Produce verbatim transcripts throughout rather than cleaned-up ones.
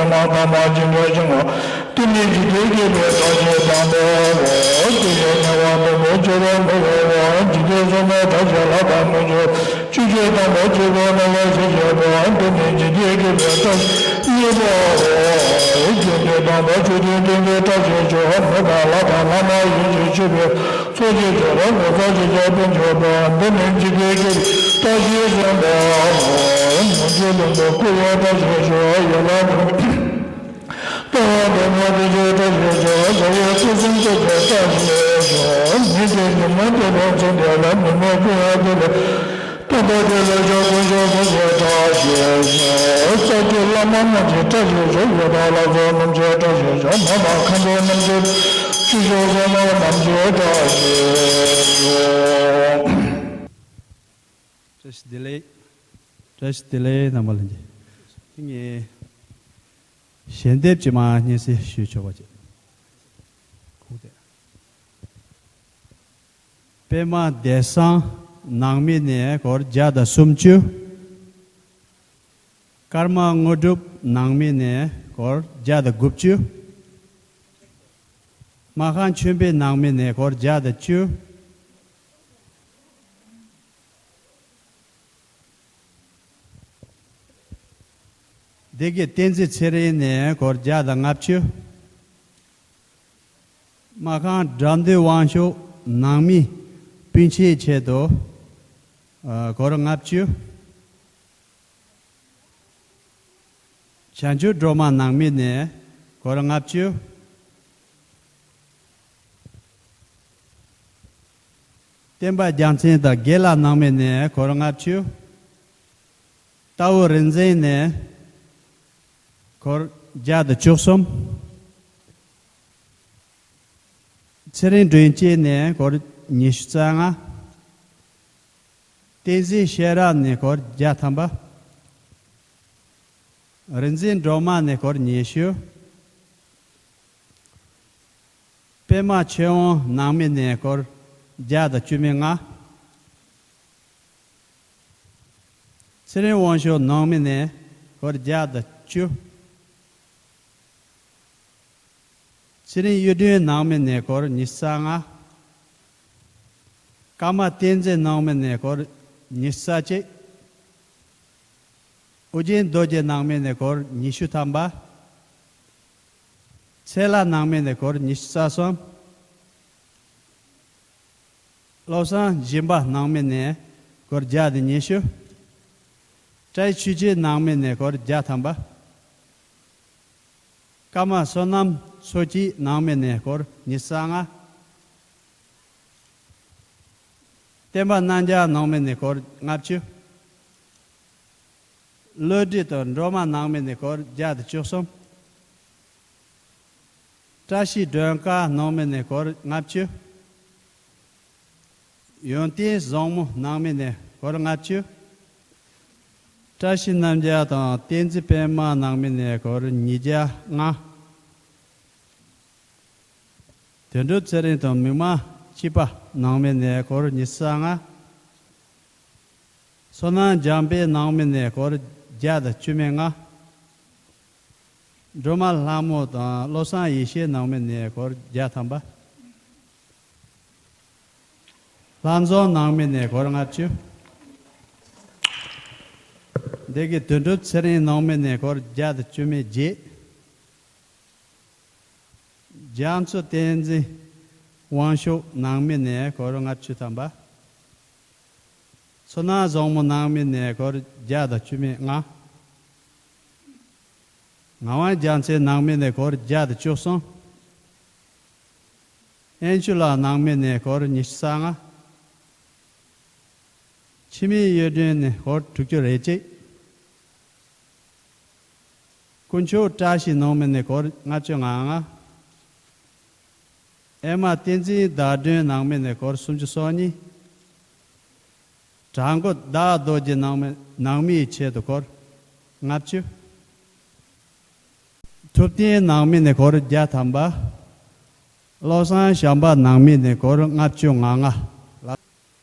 ཉོན་མོངས་དང་མ་བཅས་འདྲ་ཞིང་། དེ་ནི་འཇིག་རྟེན་བསྐྱེད་པའི་བཀྲ་ཤིས་དང་པོའོ། དེ་ཡི་ཉེ་བར་བསྟོད་པའི་སྤྱོད་པ་མི་གཡོ་བ། འཇིག་རྟེན་སོགས་མའི་བཀྲ་ཤིས་ལ་དག་མི་འཇུག་ཆོས་སྤྱོད་དམ་པ་སྤྱོད་པའི་མི་ལ་ཞེས་བྱ་བ། འདི་ནི་འཇིག་རྟེན་བསྐྱེད་པའི་བཀྲ་ཤིས་གཉིས་པའོ། རྒྱུ་འབྲས་དམ་པ་མཆོག་ཐུན་བསྟན་པའི་བཀྲ་ཤིས་མཆོག་མོས་པ་ལ་དང་བླ་མ་ཡིད་ཆེས་མཆོད་པའི་ཚོགས་ཀྱི་མཆོག་ལ་ངོ་མཚར་ཆེ་ཞིང་དཔལ་འབྱོར་པ། འདི་ནི་འཇིག་རྟེན་བསྐྱེད་པའི་བཀྲ་ཤིས་གསུམ་པའོ། མང་ཆོས་ལོངས་སྤྱོད་བཀུར་བའི་བཀྲ་ཤིས་མཆོག་ཡན་ལག་ལྟ་བ་འདོད་མ་དེ་ཆོས་བཀྲ་ཤིས་ཤོག་བྱ་བའི་སྐུ་གསུམ་བཀོད་པའི་བཀྲ་ཤིས་ཤོག་ཉིན་དེ་ཉིན་མོ་དེ་ལ་ཚེ་འདས་ལ་ནུབ་མོའི་ཀུན་ཡང་དེ་ལ་སྟོན་པ་དེ་ལ་ཕྱོགས་ཀུན་ཕྱོགས་སུ་ཞེས་བཀྲ་ཤིས་ཤོག་རྩ་བརྒྱུད་བླ་མ་རྣམས་ཀྱི་བཀྲ་ཤིས་ཤོག་ཡོད་པ་ལ་སོགས་རྣམ་དཔྱོད་བཀྲ་ཤིས་ཤོག་མ་མ་མཁའ་འགྲོ་རྣམས་ཀྱི་ཆོས་ཤོག་བསོད་ནམས་རྣམས་ཀྱི་བཀྲ་ཤིས་ཤོག་བཀྲ་ཤིས་བདེ་ལེགས། བཀྲ་ཤིས་བདེ་ལེགས་རྣམ་པ་ལྷན་རྒྱས། དེ་ངས་ཞལ་འདེབས་ཀྱི་མ་སྙན་སེང་ཞུ་ཆོག་པ་བྱེད། ཁོང་དེ། པདྨ་བདེ་གསང་ནང་མི་ནས་སྐོར་བརྒྱ་དང་སུམ་ཅུ། ཀརྨ་དངོས་གྲུབ་ནང་མི་ནས་སྐོར་བརྒྱ་དང་དགུ་བཅུ། མ་ཧཱ་ཆོས་འཕེལ་ནང་མི་ནས་སྐོར་བརྒྱ་དང་བཅུ། སྡེ་དགེ་བསྟན་འཛིན་ཚེ་རིང་ནས་སྐོར་བརྒྱ་དང་ལྔ་བཅུ། མ་ཧཱ་དགྲ་འདུལ་དབང་ཕྱུག་ནང་མི་སྤུན་མཆེད་ཆེད་དུ་ཨ་སྐོར་ལྔ་བཅུ། བྱང་ཆུབ་སྒྲོལ་མ་ནང་མི་ནས་སྐོར་ལྔ་བཅུ། བསྟན་པ་རྒྱལ་མཚན་དང་དགེ་ལགས་ནང་མི་ནས་སྐོར་ལྔ་བཅུ། རྟའུ་རིག་འཛིན་ནས་སྐོར་བརྒྱ་དང་བཅུ་གསུམ། ཚེ་རིང་སྒྲོན་སྐྱིད་ནས་སྐོར་ཉི་ཤུ་རྩ་ལྔ། བསྟན་འཛིན་ཤེས་རབ་ནས་སྐོར་བརྒྱ་ཐམ་པ། རིག་འཛིན་སྒྲོལ་མ་ནས་སྐོར་ཉི་ཤུ། པདྨ་ཆོས་དབང་ནང་མི་ནས་སྐོར་བརྒྱ་དང་བཅུ་མེད་ལྔ། ཚེ་རིང་དབང་ཕྱུག་ནང་མི་ནས་སྐོར་བརྒྱ་དང་བཅུ། ཚེ་རིང་གཡུ་སྒྲོན་ནང་མི་ནས་སྐོར་ཉི་ཤུ་རྩ་ལྔ། ཀརྨ་བསྟན་འཛིན་ནང་མི་ནས་སྐོར་ ཉི་ཤུ་རྩ་གཅིག། ཨོ་རྒྱན་རྡོ་རྗེ་ནང་མི་ནས་སྒོར་ཉི་ཤུ་ཐམ་པ། ཚེ་ལྷ་ནང་མི་ནས་སྒོར་ཉི་ཤུ་རྩ་གསུམ། བློ་བཟང་སྦྱིན་པ་ནང་མི་ནས་སྒོར་བརྒྱ་དང་ཉི་ཤུ། བཀྲ་ཤིས་ཆོས་རྗེ་ནང་མི་ནས་སྒོར་བརྒྱ་ཐམ་པ། ཀརྨ་བསོད་ནམས་མཚོ་སྐྱིད་ནང་མི་ནས་སྒོར་ཉི་ཤུ་རྩ་ལྔ། བསྟན་པ་རྣམ་རྒྱལ་ནང་མི་ནས་སྒོར་ལྔ་བཅུ། བློ་གྲོས་དང་སྒྲོལ་མ་ནང་མི་ནས་སྒོར་བརྒྱ་དང་བཅུ་གསུམ། བཀྲ་ཤིས་སྒྲོལ་དཀར་ནང་མི་ནས་སྒོར་ལྔ་བཅུ། ཡོན་ཏན་བཟང་མོ་ནང་མི་ནས་སྒོར་ལྔ་བཅུ། བཀྲ་ཤིས་རྣམ་རྒྱལ་དང་བསྟན་འཛིན་པད་མ་ནང་མི་ནས་སྒོར་ཉིས་བརྒྱ་ལྔ། དོན་གྲུབ་ཚེ་རིང་དང་མིག་དམར་སྐྱིད་པ་ནང་མི་ནས་སྒོར་ཉི་ཤུ་རྩ་ལྔ། བསོད་ནམས་འཇམ་དཔལ་ནང་མི་ནས་སྒོར་བརྒྱ་དང་བཅུ་མེད་ལྔ། སྒྲོལ་མ་ལྷ་མོ་དང་བློ་བཟང་ཡེ་ཤེས་ནང་མི་ནས་སྒོར་བརྒྱ་ཐམ་པ། ལྷ་འཛོམས་ནང་མི་ནས་སྒོར་ལྔ་བཅུ། འདི་གའི་དོན་གྲུབ་ཚེ་རིང་ནང་མི་ནས་སྒོར་བརྒྱ་དང་བཅུ་མེད་བརྒྱད། རྒྱ་མཚོ་བསྟན་འཛིན་དབང་ཕྱུག་ནང་མི་ནས་སྒོར་ལྔ་བཅུ་ཐམ་པ། བསོད་ནམས་བཟང་མོ་ནང་མི་ནས་སྒོར་བརྒྱ་དང་བཅུ་མེད་ལྔ། ངག་དབང་རྒྱལ་མཚན་ནང་མི་ནས་སྒོར་བརྒྱ་དང་བཅུ་གསུམ། དབྱངས་ཆོས་ལགས་ནང་མི་ནས་སྒོར་ཉི་ཤུ་རྩ་ལྔ། འཆི་མེད་གཡུ་སྒྲོན་ནས་སྒོར་དྲུག་ཅུ་རེ་གཅིག། དཀོན་མཆོག་བཀྲ་ཤིས་ནང་མི་ནས་སྒོར་ལྔ་བཅུ་ང་ལྔ། ཨེ་མ་བསྟན་འཛིན་ཟླ་སྒྲོན་ནང་མི་ནས་སྒོར་སུམ་ཅུ་སོ་གཉིས། བྲག་མགོ་ཟླ་རྡོ་རྗེ་ནང་མི་ནང་མིའི་ཆེད་དུ་སྒོར་ལྔ་བཅུ། ཐུབ་བསྟན་ནང་མི་ནས་སྒོར་བརྒྱ་ཐམ་པ། བློ་བཟང་བྱམས་པ་ནང་མི་ནས་སྒོར་ལྔ་བཅུ་ང་ལྔ། ལ།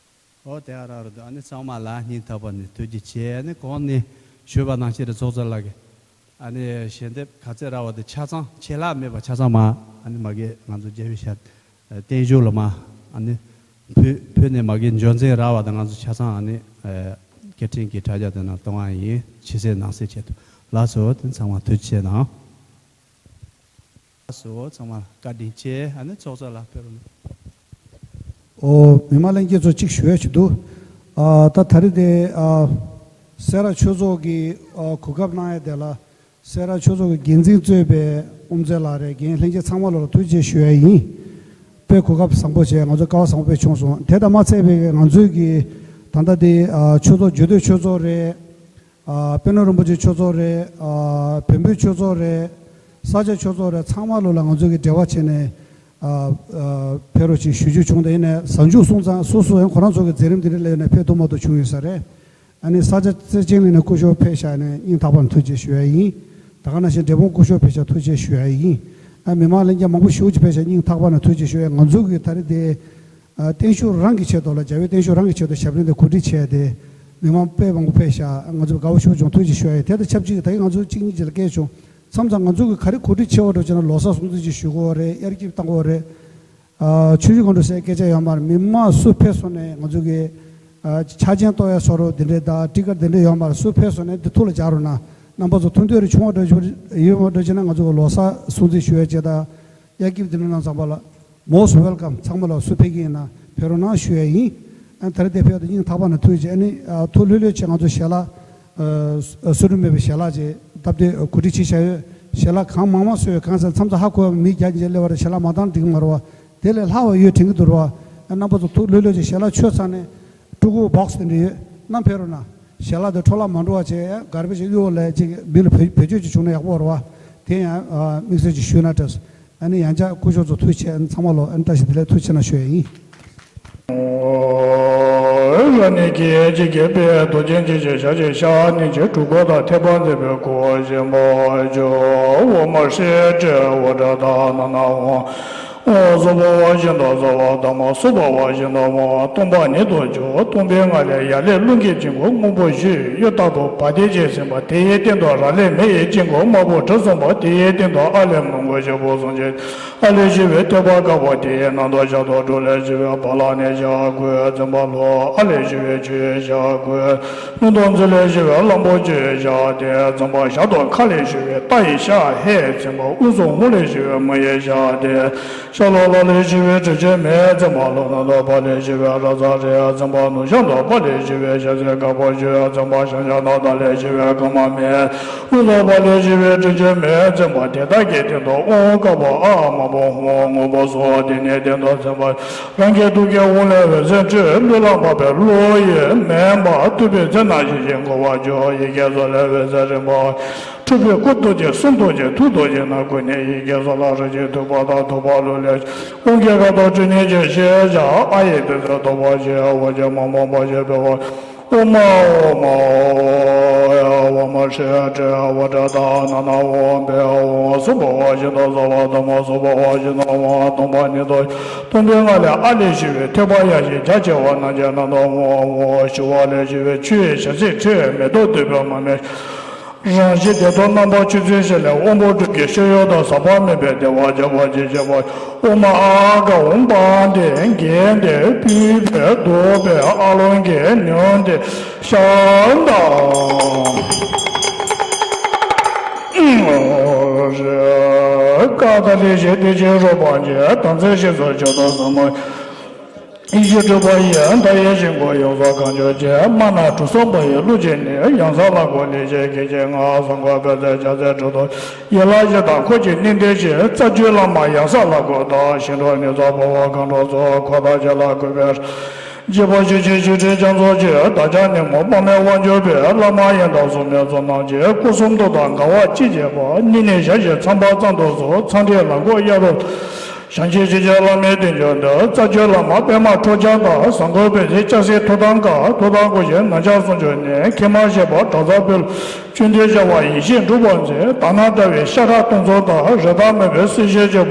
ཨོ་དེ་ཨ་ར་རུ་འདུག་ཨ་ནི་ཚང་མ་ལ་སྙིང་ཐག་པ་ནས་ཐུགས་རྗེ་ཆེ། ཨ་ནི་གོང་ནས་ཞུས་པ་ནང་བཞིན་རེད། ཚོགས་གཙོ་ལགས་ཀྱིས་ཨ་ནི་ཞལ་འདེབས་ག་ཚད་རག་པ་དེ་ཆ་ཚང་ཆད་ལྷག་མེད་པ་ཆ་ཚང་མ་ཨ་ནི་མ་གི་ང་ཚོ་རྒྱལ་བའི་ཞབས་བརྟན་བཞུགས་ལ་མ་ཨ་ནི་ཕུལ་ཕུལ་ནས་མ་གི་འབྱོར་འཛིན་རག་པ་དང་ང་ཚོ་ཆ་ཚང་ཨ་ནི་སྐད་འཕྲིན་གྱི་དྲ་རྒྱ་དེ་ནང་གཏོང་བ་ཡིན། ཕྱི་གསལ་ནང་གསལ་ཆེད་དུ་ལགས་སོ། དེ་ཚང་མ་ཐུགས་རྗེ་ཆེ་གནང་། སོ་ཚང་མ་བཀའ་དྲིན་ཆེ། ཨ་ནི་ཚོགས་གཙོ་ལགས་ཕེབས་རོགས་གནང་། ཨོ་མི་མང་ལྷན་རྒྱས་ཚོ་གཅིག་ཞུ་ཡ་ཞིག་འདུག་ཨ་ད་ད་རེས་དེ་ཨ་སེ་ར་ཆོས་ཚོགས་ཀྱི་ཨ་གོ་སྐབས་གནང་ཡ་དེ་ལ་སེ་ར་ཆོས་ཚོགས་ཀྱི་འགན་འཛིན་གཙོས་པའི་དབུ་མཛད་ལགས་རེད། རྒན་ལྷན་རྒྱས་ཚང་མ་ལ་ཐུགས་རྗེ་ཆེ་ཞུ་ཡ་ཡིན། དཔེ་གོ་སྐབས་བཟང་པོ་བྱས། ང་ཚོ་སྐལ་བ་བཟང་པོ་དཔེ་བྱུང་སོང་། དེ་དང་མ་ཚད་པའི་ང་ཚོའི་གི་ད་ལྟ་དེ་ཨ་ཆོས་ཚོགས་རྒྱུད་སྟོད་ཆོས་ཚོགས་རེད། ཨ་དཔོན་སློབ་རིན་པོ་ཆེ་ཆོས་ཚོགས་རེད། ཨ་བོན་པོའི་ཆོས་ཚོགས་རེད། ས་སྐྱ་ཆོས་ཚོགས་རེད། ཚང་མ་ལོ་ལ་ང་ཚོ་གི་འབྲེལ་བ་བྱས་ནས་ཨ་ཨ་ཕེབས་རོགས་ཅིག་ཞུ་རྒྱུ་བྱུང་། དེ་ཡིན་ནས་གཟའ་མཇུག་སོང་ཙང་སོ་སོ་ཡང་ཁོ་རང་ཚོ་གི་མཛད་རིམ་དེ་འདྲ་སླེབས་ནས་ཕེབས་ཐུབ་མ་ཐུབ་བྱུང་ཡོད་ས་རེད། ཨ་ནི་ས་སྐྱ་རྩེ་ཆེན་གླིང་ནས་སྐུ་ཞབས་ཕེབས་བཞག་ནས་སྙིང་ཐག་པ་ནས་ཐུགས་རྗེ་ཆེ་ཞུ་ཡ་ཡིན། ད་ག་ནང་བཞིན་འབྲས་སྤུངས་སྐུ་ཞབས་ཕེབས་བཞག་ཐུགས་རྗེ་ཆེ་ཞུ་ཡ་ཡིན། ཨ་མི་མང་ལྷན་རྒྱས་མང་པོ་ཞེ་པོ་ཅིག་ཕེབས་བཞག་སྙིང་ཐག་པ་ནས་ཐུགས་རྗེ་ཆེ་ཞུ་ཡ། ང་ཚོ་གི་ད་རེས་དེ་ཨ་བརྟན་བཞུགས་རང་གི་ཆེད་དུ་ལ་རྒྱལ་བའི་བརྟན་བཞུགས་རང་གི་ཆེད་དུ་ཞབས་བརྟན་དེ་གོ་སྒྲིག་བྱས་ཏེ་མི་མང་དཔེ་མང་པོ་ཕེབས་ཤག་ང་ཚོ་དགའ་བོ་ཞེ་པོ་བྱུང་། ཐུགས་རྗེ་ཆེ་ཞུ་ཡ་ཡིན། དེ་དང་ཆབས་ཅིག་ད་གིན་ང་ཚོ་གཅིག་གཉིས་ཅིག་ལ་སྐད་བྱུང་། མཚམས་མཚམས་ང་ཚོ་གི་ག་རེ་གོ་སྒྲིག་ཆེ་བ་འགྲོ་བྱས་ན་ལོ་གསར་སྲུང་བརྩི་ཅིག་ཞུ་དགོས་རེད། དབྱར་སྐྱིད་བཏང་དགོས་རེད། ཨ་ཆུ་ཆུ་གང་འགྲོ་ཟེར་སྐད་ཆ་ཡོད་མ་རེད། མི་མང་སུ་ཕེབས་སོང་ནས་ང་ཚོ་གི་ཨ་ཆ་རྐྱེན་གཏོང་ཡ་བཟོ་འདྲ་དེ་འདྲས་དང་ཊི་ཀར་དེ་འདྲས་ཡོད་མ་རེད། སུ་ཕེབས་སོང་ནས་འདི་ཐུགས་ལ་འཇགས་རོགས་གནང་། རྣམ་པ་ཚོ་ཐུགས་འདོད་རེ་བྱུང་བ་འགྲོ་ཡོད་མ་འགྲོ་བྱས་ན་ང་ཚོ་གི་ལོ་གསར་སྲུང་བརྩི་ཞུ་ཡ་བྱས་དང་། དབྱར་སྐྱིད་འདི་འདྲ་གནང་ཙམ་པ་ལ། Most welcome། ཚང་མ་ལ་སུ་ཕེབས་ཀྱི་ཡིན་ན་ཕེབས་རོགས་གནང་ཞུ་ཡ་ཡིན། ཨ་ད་རེས་དེ་ཕེབས་དུས་སྙིང་ཐག་པ་ནས་ཐུགས་རྗེ་ཆེ། ཨ་ནི་ཨ་ཐུགས་ལྷོད་ལྷོད་བྱས། ང་ཚོ་ཞལ་ལག་ཨ་སུ་རུ་མེད་པའི་ཞལ་ལག་ཅིག་སྟབས་བདེ་གོ་སྒྲིག་བྱས་བཞག་ཡོད། ཞལ་ལག་གང་མང་མང་བཟོས་ཡོད། གང་ཟེར་མཚམས་མཚམས་ཧ་གོ་བ་མི་རྒྱ་ཆེན་སླེབས་པ་རེད། ཞལ་ལག་མ་བཏང་འགྲིག་གི་མ་རེད་པ། དེ་ལས་ལྷག་པ་ཡོད་དྲན་གྱི་འདུག་རེད་པ། ཨ་རྣམ་པ་ཚོ་ཐུགས་ལྷོད་ལྷོད་བྱས། ཞལ་ལག་མཆོད་ཚར་ནས་ཕྲུ་གུ་བོག་སི་དེ་འདྲ་ཡོད། བསྣམས་ཕེབས་རོགས་གནང་། ཞལ་ལག་དེ་འཕྲོ་བརླག་མ་འགྲོ་བ་བྱས། གར་བེཇ་གཡུག་ལ་ཅིག་མི་ལ་བེད་བེད་སྤྱོད་ཅིག་བྱུང་ན་ཡག་པོ་རེད་པ། དེ་ཡང་ཨ་དམིགས་བསལ་ཅིག་ཞུས་ན་འདྲ། ཨ་ནི་ཡང་བསྐྱར་སྐུ་ཞབས་ཚོ་ཐུགས་རྗེ་ཆེ། ཨ་ནི་ཚང་མ་ལ་ཨ་ནི་བཀྲ་ཤིས་བདེ་ལེགས་ཐུགས་རྗེ་ཆེ་གནང་ཞུ་ཡ་ཡིན། སོགས་པ་བ་བཞིན་དུ་བཟའ་བ་དང་མ་སོགས་པ་བ་བཞིན་དུ་མ་སྟོང་པ་ཉིད་དུ་འཇོག་སྟོང་པའི་ངང་ལས་ཡར་ལས་རླུང་གི་དཀྱིལ་འཁོར་སྔོན་པོ་བཞི་གཡུ་ལྟ་བུ་བ་དེ་རྗེས་ཟིན་པ་དེ་ཡི་སྟེང་དུ་ར་ལས་མེ་ཡི་དཀྱིལ་འཁོར་དམར་པོ་གྲུ་གསུམ་པ་དེ་ཡི་སྟེང་དུ་ཨ་ལས་མོན་གྷོ་ཞིག་པོ་གསུམ་གྱི་ཨ་ལས་ཞི་བའི་ཐོད་པ་དཀར་པོ་དེ་ཡི་ནང་དུ་ཞབས་ཏོག་དྲུག་ལས་ཞི་བའི་བ་ལ་ནི་ཞག་དགུ་འཛིན་པ་ལྷོ་ཨ་ལས་ཞི་བའི་ཆུ་ཡི་ཞག་དགུ་རླུང་རྟ་མཛོད་ལས་ཞི་བའི་གླང་པོ་ཆེའི་ཞག་དེ་འཛིན་པ་ཞབས་ཏོག་ཁ་ལས་ཞི་བའི་རྟ་ཡི་ཞག་ཧེ་འཛིན་པ་དབུས་སུ་ཧཱུྃ་ལས་ཞི་བའི་མི་ཡི་ཞག་དེ། ཤ་ལ་ལ་ལས་ཞི་བའི་དྲི་ཆུ་མེ་འཛིན་པ་ལྷོ་ནང་དུ་བ་ལས་ཞི་བའི་ར་ས་རི་འཛིན་པ་ནུབ་བྱང་དུ་བ་ལས་ཞི་བའི་ཞ་ཟེ་དཀར་པོ་ཞི་འཛིན་པ་བྱང་ཤར་ནགས་ད་ལས་ཞི་བའི་ཀ་མ་མེ་དབུས་སུ་བ་ལས་ཞི་བའི་དྲི་ཆུ་མེ་འཛིན་པ་དེ་དག་གི་སྟེང་དུ་ཨོཾ་དཀར་པོ་ཨ་མ་པོ་ཧཱུྃ་སྔོན་པོ་སོགས་དེ་ནས་སྟེང་དུ་འཛིན་པ་རང་གི་ཐུགས་ཀའི་དབང་ལས་འོད་ཟེར་འཕྲོས་ལུས་ལ་བབས་པའི་བློ་ཡིས་མེ་འབར་ཐུབ་པའི་ཚེ་ན་ཞི་ཞིང་འགུགས་པར་འགྱུར། ཡི་གེ་སོགས་ལས་འོད་ཟེར་རིམ་པ་འཕྲོས་པའི་སྐུ་རྡོ་རྗེ་གསུང་རྡོ་རྗེ་ཐུགས་རྡོ་རྗེ་རྣམས་ཀུན་ནས་ཡི་གེ་སོགས་ལ་རིམ་གྱིས་ཐུག་པ་དང་ཐུག་པ་ལུ་ལས་དབང་གི་ཁ་དོག་ཁྲི་ནས་ཀྱི་ཤེས་བྱ་ཨ་ཡི་བདུད་རྩི་ཐོབ་པ་ཞེས་འོ་བྱེད་མ་མོངས་པ་ཞེས་པའི་འོ་མ་འོ་མ་འོ་ཡ་འོ་མ་ཧྲཱིཿ་ཏྲཱིཿ་འོ་ཏྲ་ཏ་ན་ན་འོ་བེ་འོ་སུ་བ་བ་ཞིག་ཏུ་ཟ་བ་དུ་མ་སུ་བ་བ་ཞིག་ཏུ་འོ་སྟོང་པ་ཉིད་དུ་སྟོང་པའི་ངང་ལས་ཨ་ལས་ཞི་བའི་ཐོད་པ་ཡ་ཞིག་རྒྱ་ཆེ་བ་རྣམས་ཀྱི་ནང་དུ་འོ་འོ་ཞི་བ་ལས་ཞི་བའི་ཆུ་ཡི་ཞལ་ཟས་ཁྲི་མེ་ཏོག་བདུག་སྤོས་མར་མེ། རང་བཞིན་བདེ་ཐོབ་རྣམ་པ་ཆོས་ཚུལ་ཞིག་ལས་དབང་པོ་དྲུག་གི་ཤེས་ཡོན་དང་ཟག་པ་མེད་པའི་བདེ་བ་རྒྱས་པར་བྱེད་ཅེས་པ། ཨོཾ་ཨཱཿཧཱུྃ་བཛྲ་དྷཱིཿ་ཏེ་བོད་པའི་རྡོ་པའི་ཨ་ལོང་གི་ཉོན་ཏེ་ཤར་དང་། ཀ་ད་ལི་ཞེས་དེ་ཅིག་རོ་པ་འབྱེད་དམ་ཚིག་ཞིག་སོགས་ཆོས་དང་ཟབ་མོ། ཡེ་ཤེས་སྤྲོས་པ་ཡིས་མཐའ་ཡས་ཤིང་སྒོ་ཡོངས་སུ་གང་གྱུར་ཅིག་དམར་ནག་གྲུ་གསུམ་པ་ཡི་གླུ་ཅན་ནི་ཡང་ས་ལ་གོ་ལེགས་བཤད་ཀྱི་ཆེད་མངའ་གསང་སྔགས་པོད་ཚན་ལྕགས་ཚན་གྲུབ་ཐོབ་ཡན་ལག་བཞི་དང་འཁོར་གྱི་གནས་བརྟན་ཞེས་རྩ་བརྒྱུད་བླ་མ་ཡང་ས་ལ་གོ་དང་ཞིང་འབྲོག་ནི་ཚོགས་འབའ་བ་གང་གྲོགས་ཚོགས་འཁོར་དང་བཅས་ལ་གུས་པས་རྗེ་འབངས་ཆོས་ཀྱི་ཆོས་ཁྲིད་རྒྱ་མཚོ་ཆེ་བདག་ཅག་ནི་མོ་དཔག་མེད་དབང་ཕྱུག་པའི་བླ་མ་ཡི་དམ་སྲུང་མའི་ཚོགས་རྣམས་ཀྱིས་སྐུ་གསུང་ཐུགས་དམ་དགའ་བ་ཅི་བྱེད་པ་སྙིང་ནས་ཞལ་བཞེས་མཚམས་པ་ཙམ་དུ་གསོལ། ཚངས་ཐིག་ལ་འགོག་གཡའ་རུ། བྱང་ཆུབ་ཤེས་བྱའི་བླ་མའི་བསྟན་བཅོས་འདི་རྩ་བརྒྱུད་བླ་མ་པདྨ་ཁྲོ་རྒྱལ་དང་ཟངས་ཀོང་པོ་ཏི་སྐྱ་སེར་ཐུབ་དང་དཀར་ཐུབ་དང་དཀོན་ཞེས་ན་ཆ་སུམ་ཅུ་ནས་ཁྱད་མ་ཤེས་པ་གྲགས་ཚང་པོད་ལ་བཅུད་ལྡན་བྱ་བ་ཡེ་ཤེས་འབྲུག་པ་མཛད། དར་ནག་དྲ་བའི་ཤ་ཁྲག་སྟོང་ཚོགས་དང་རི་དྭགས་མུན་པའི་སྲི་ཞུའི་གཅོད་པ་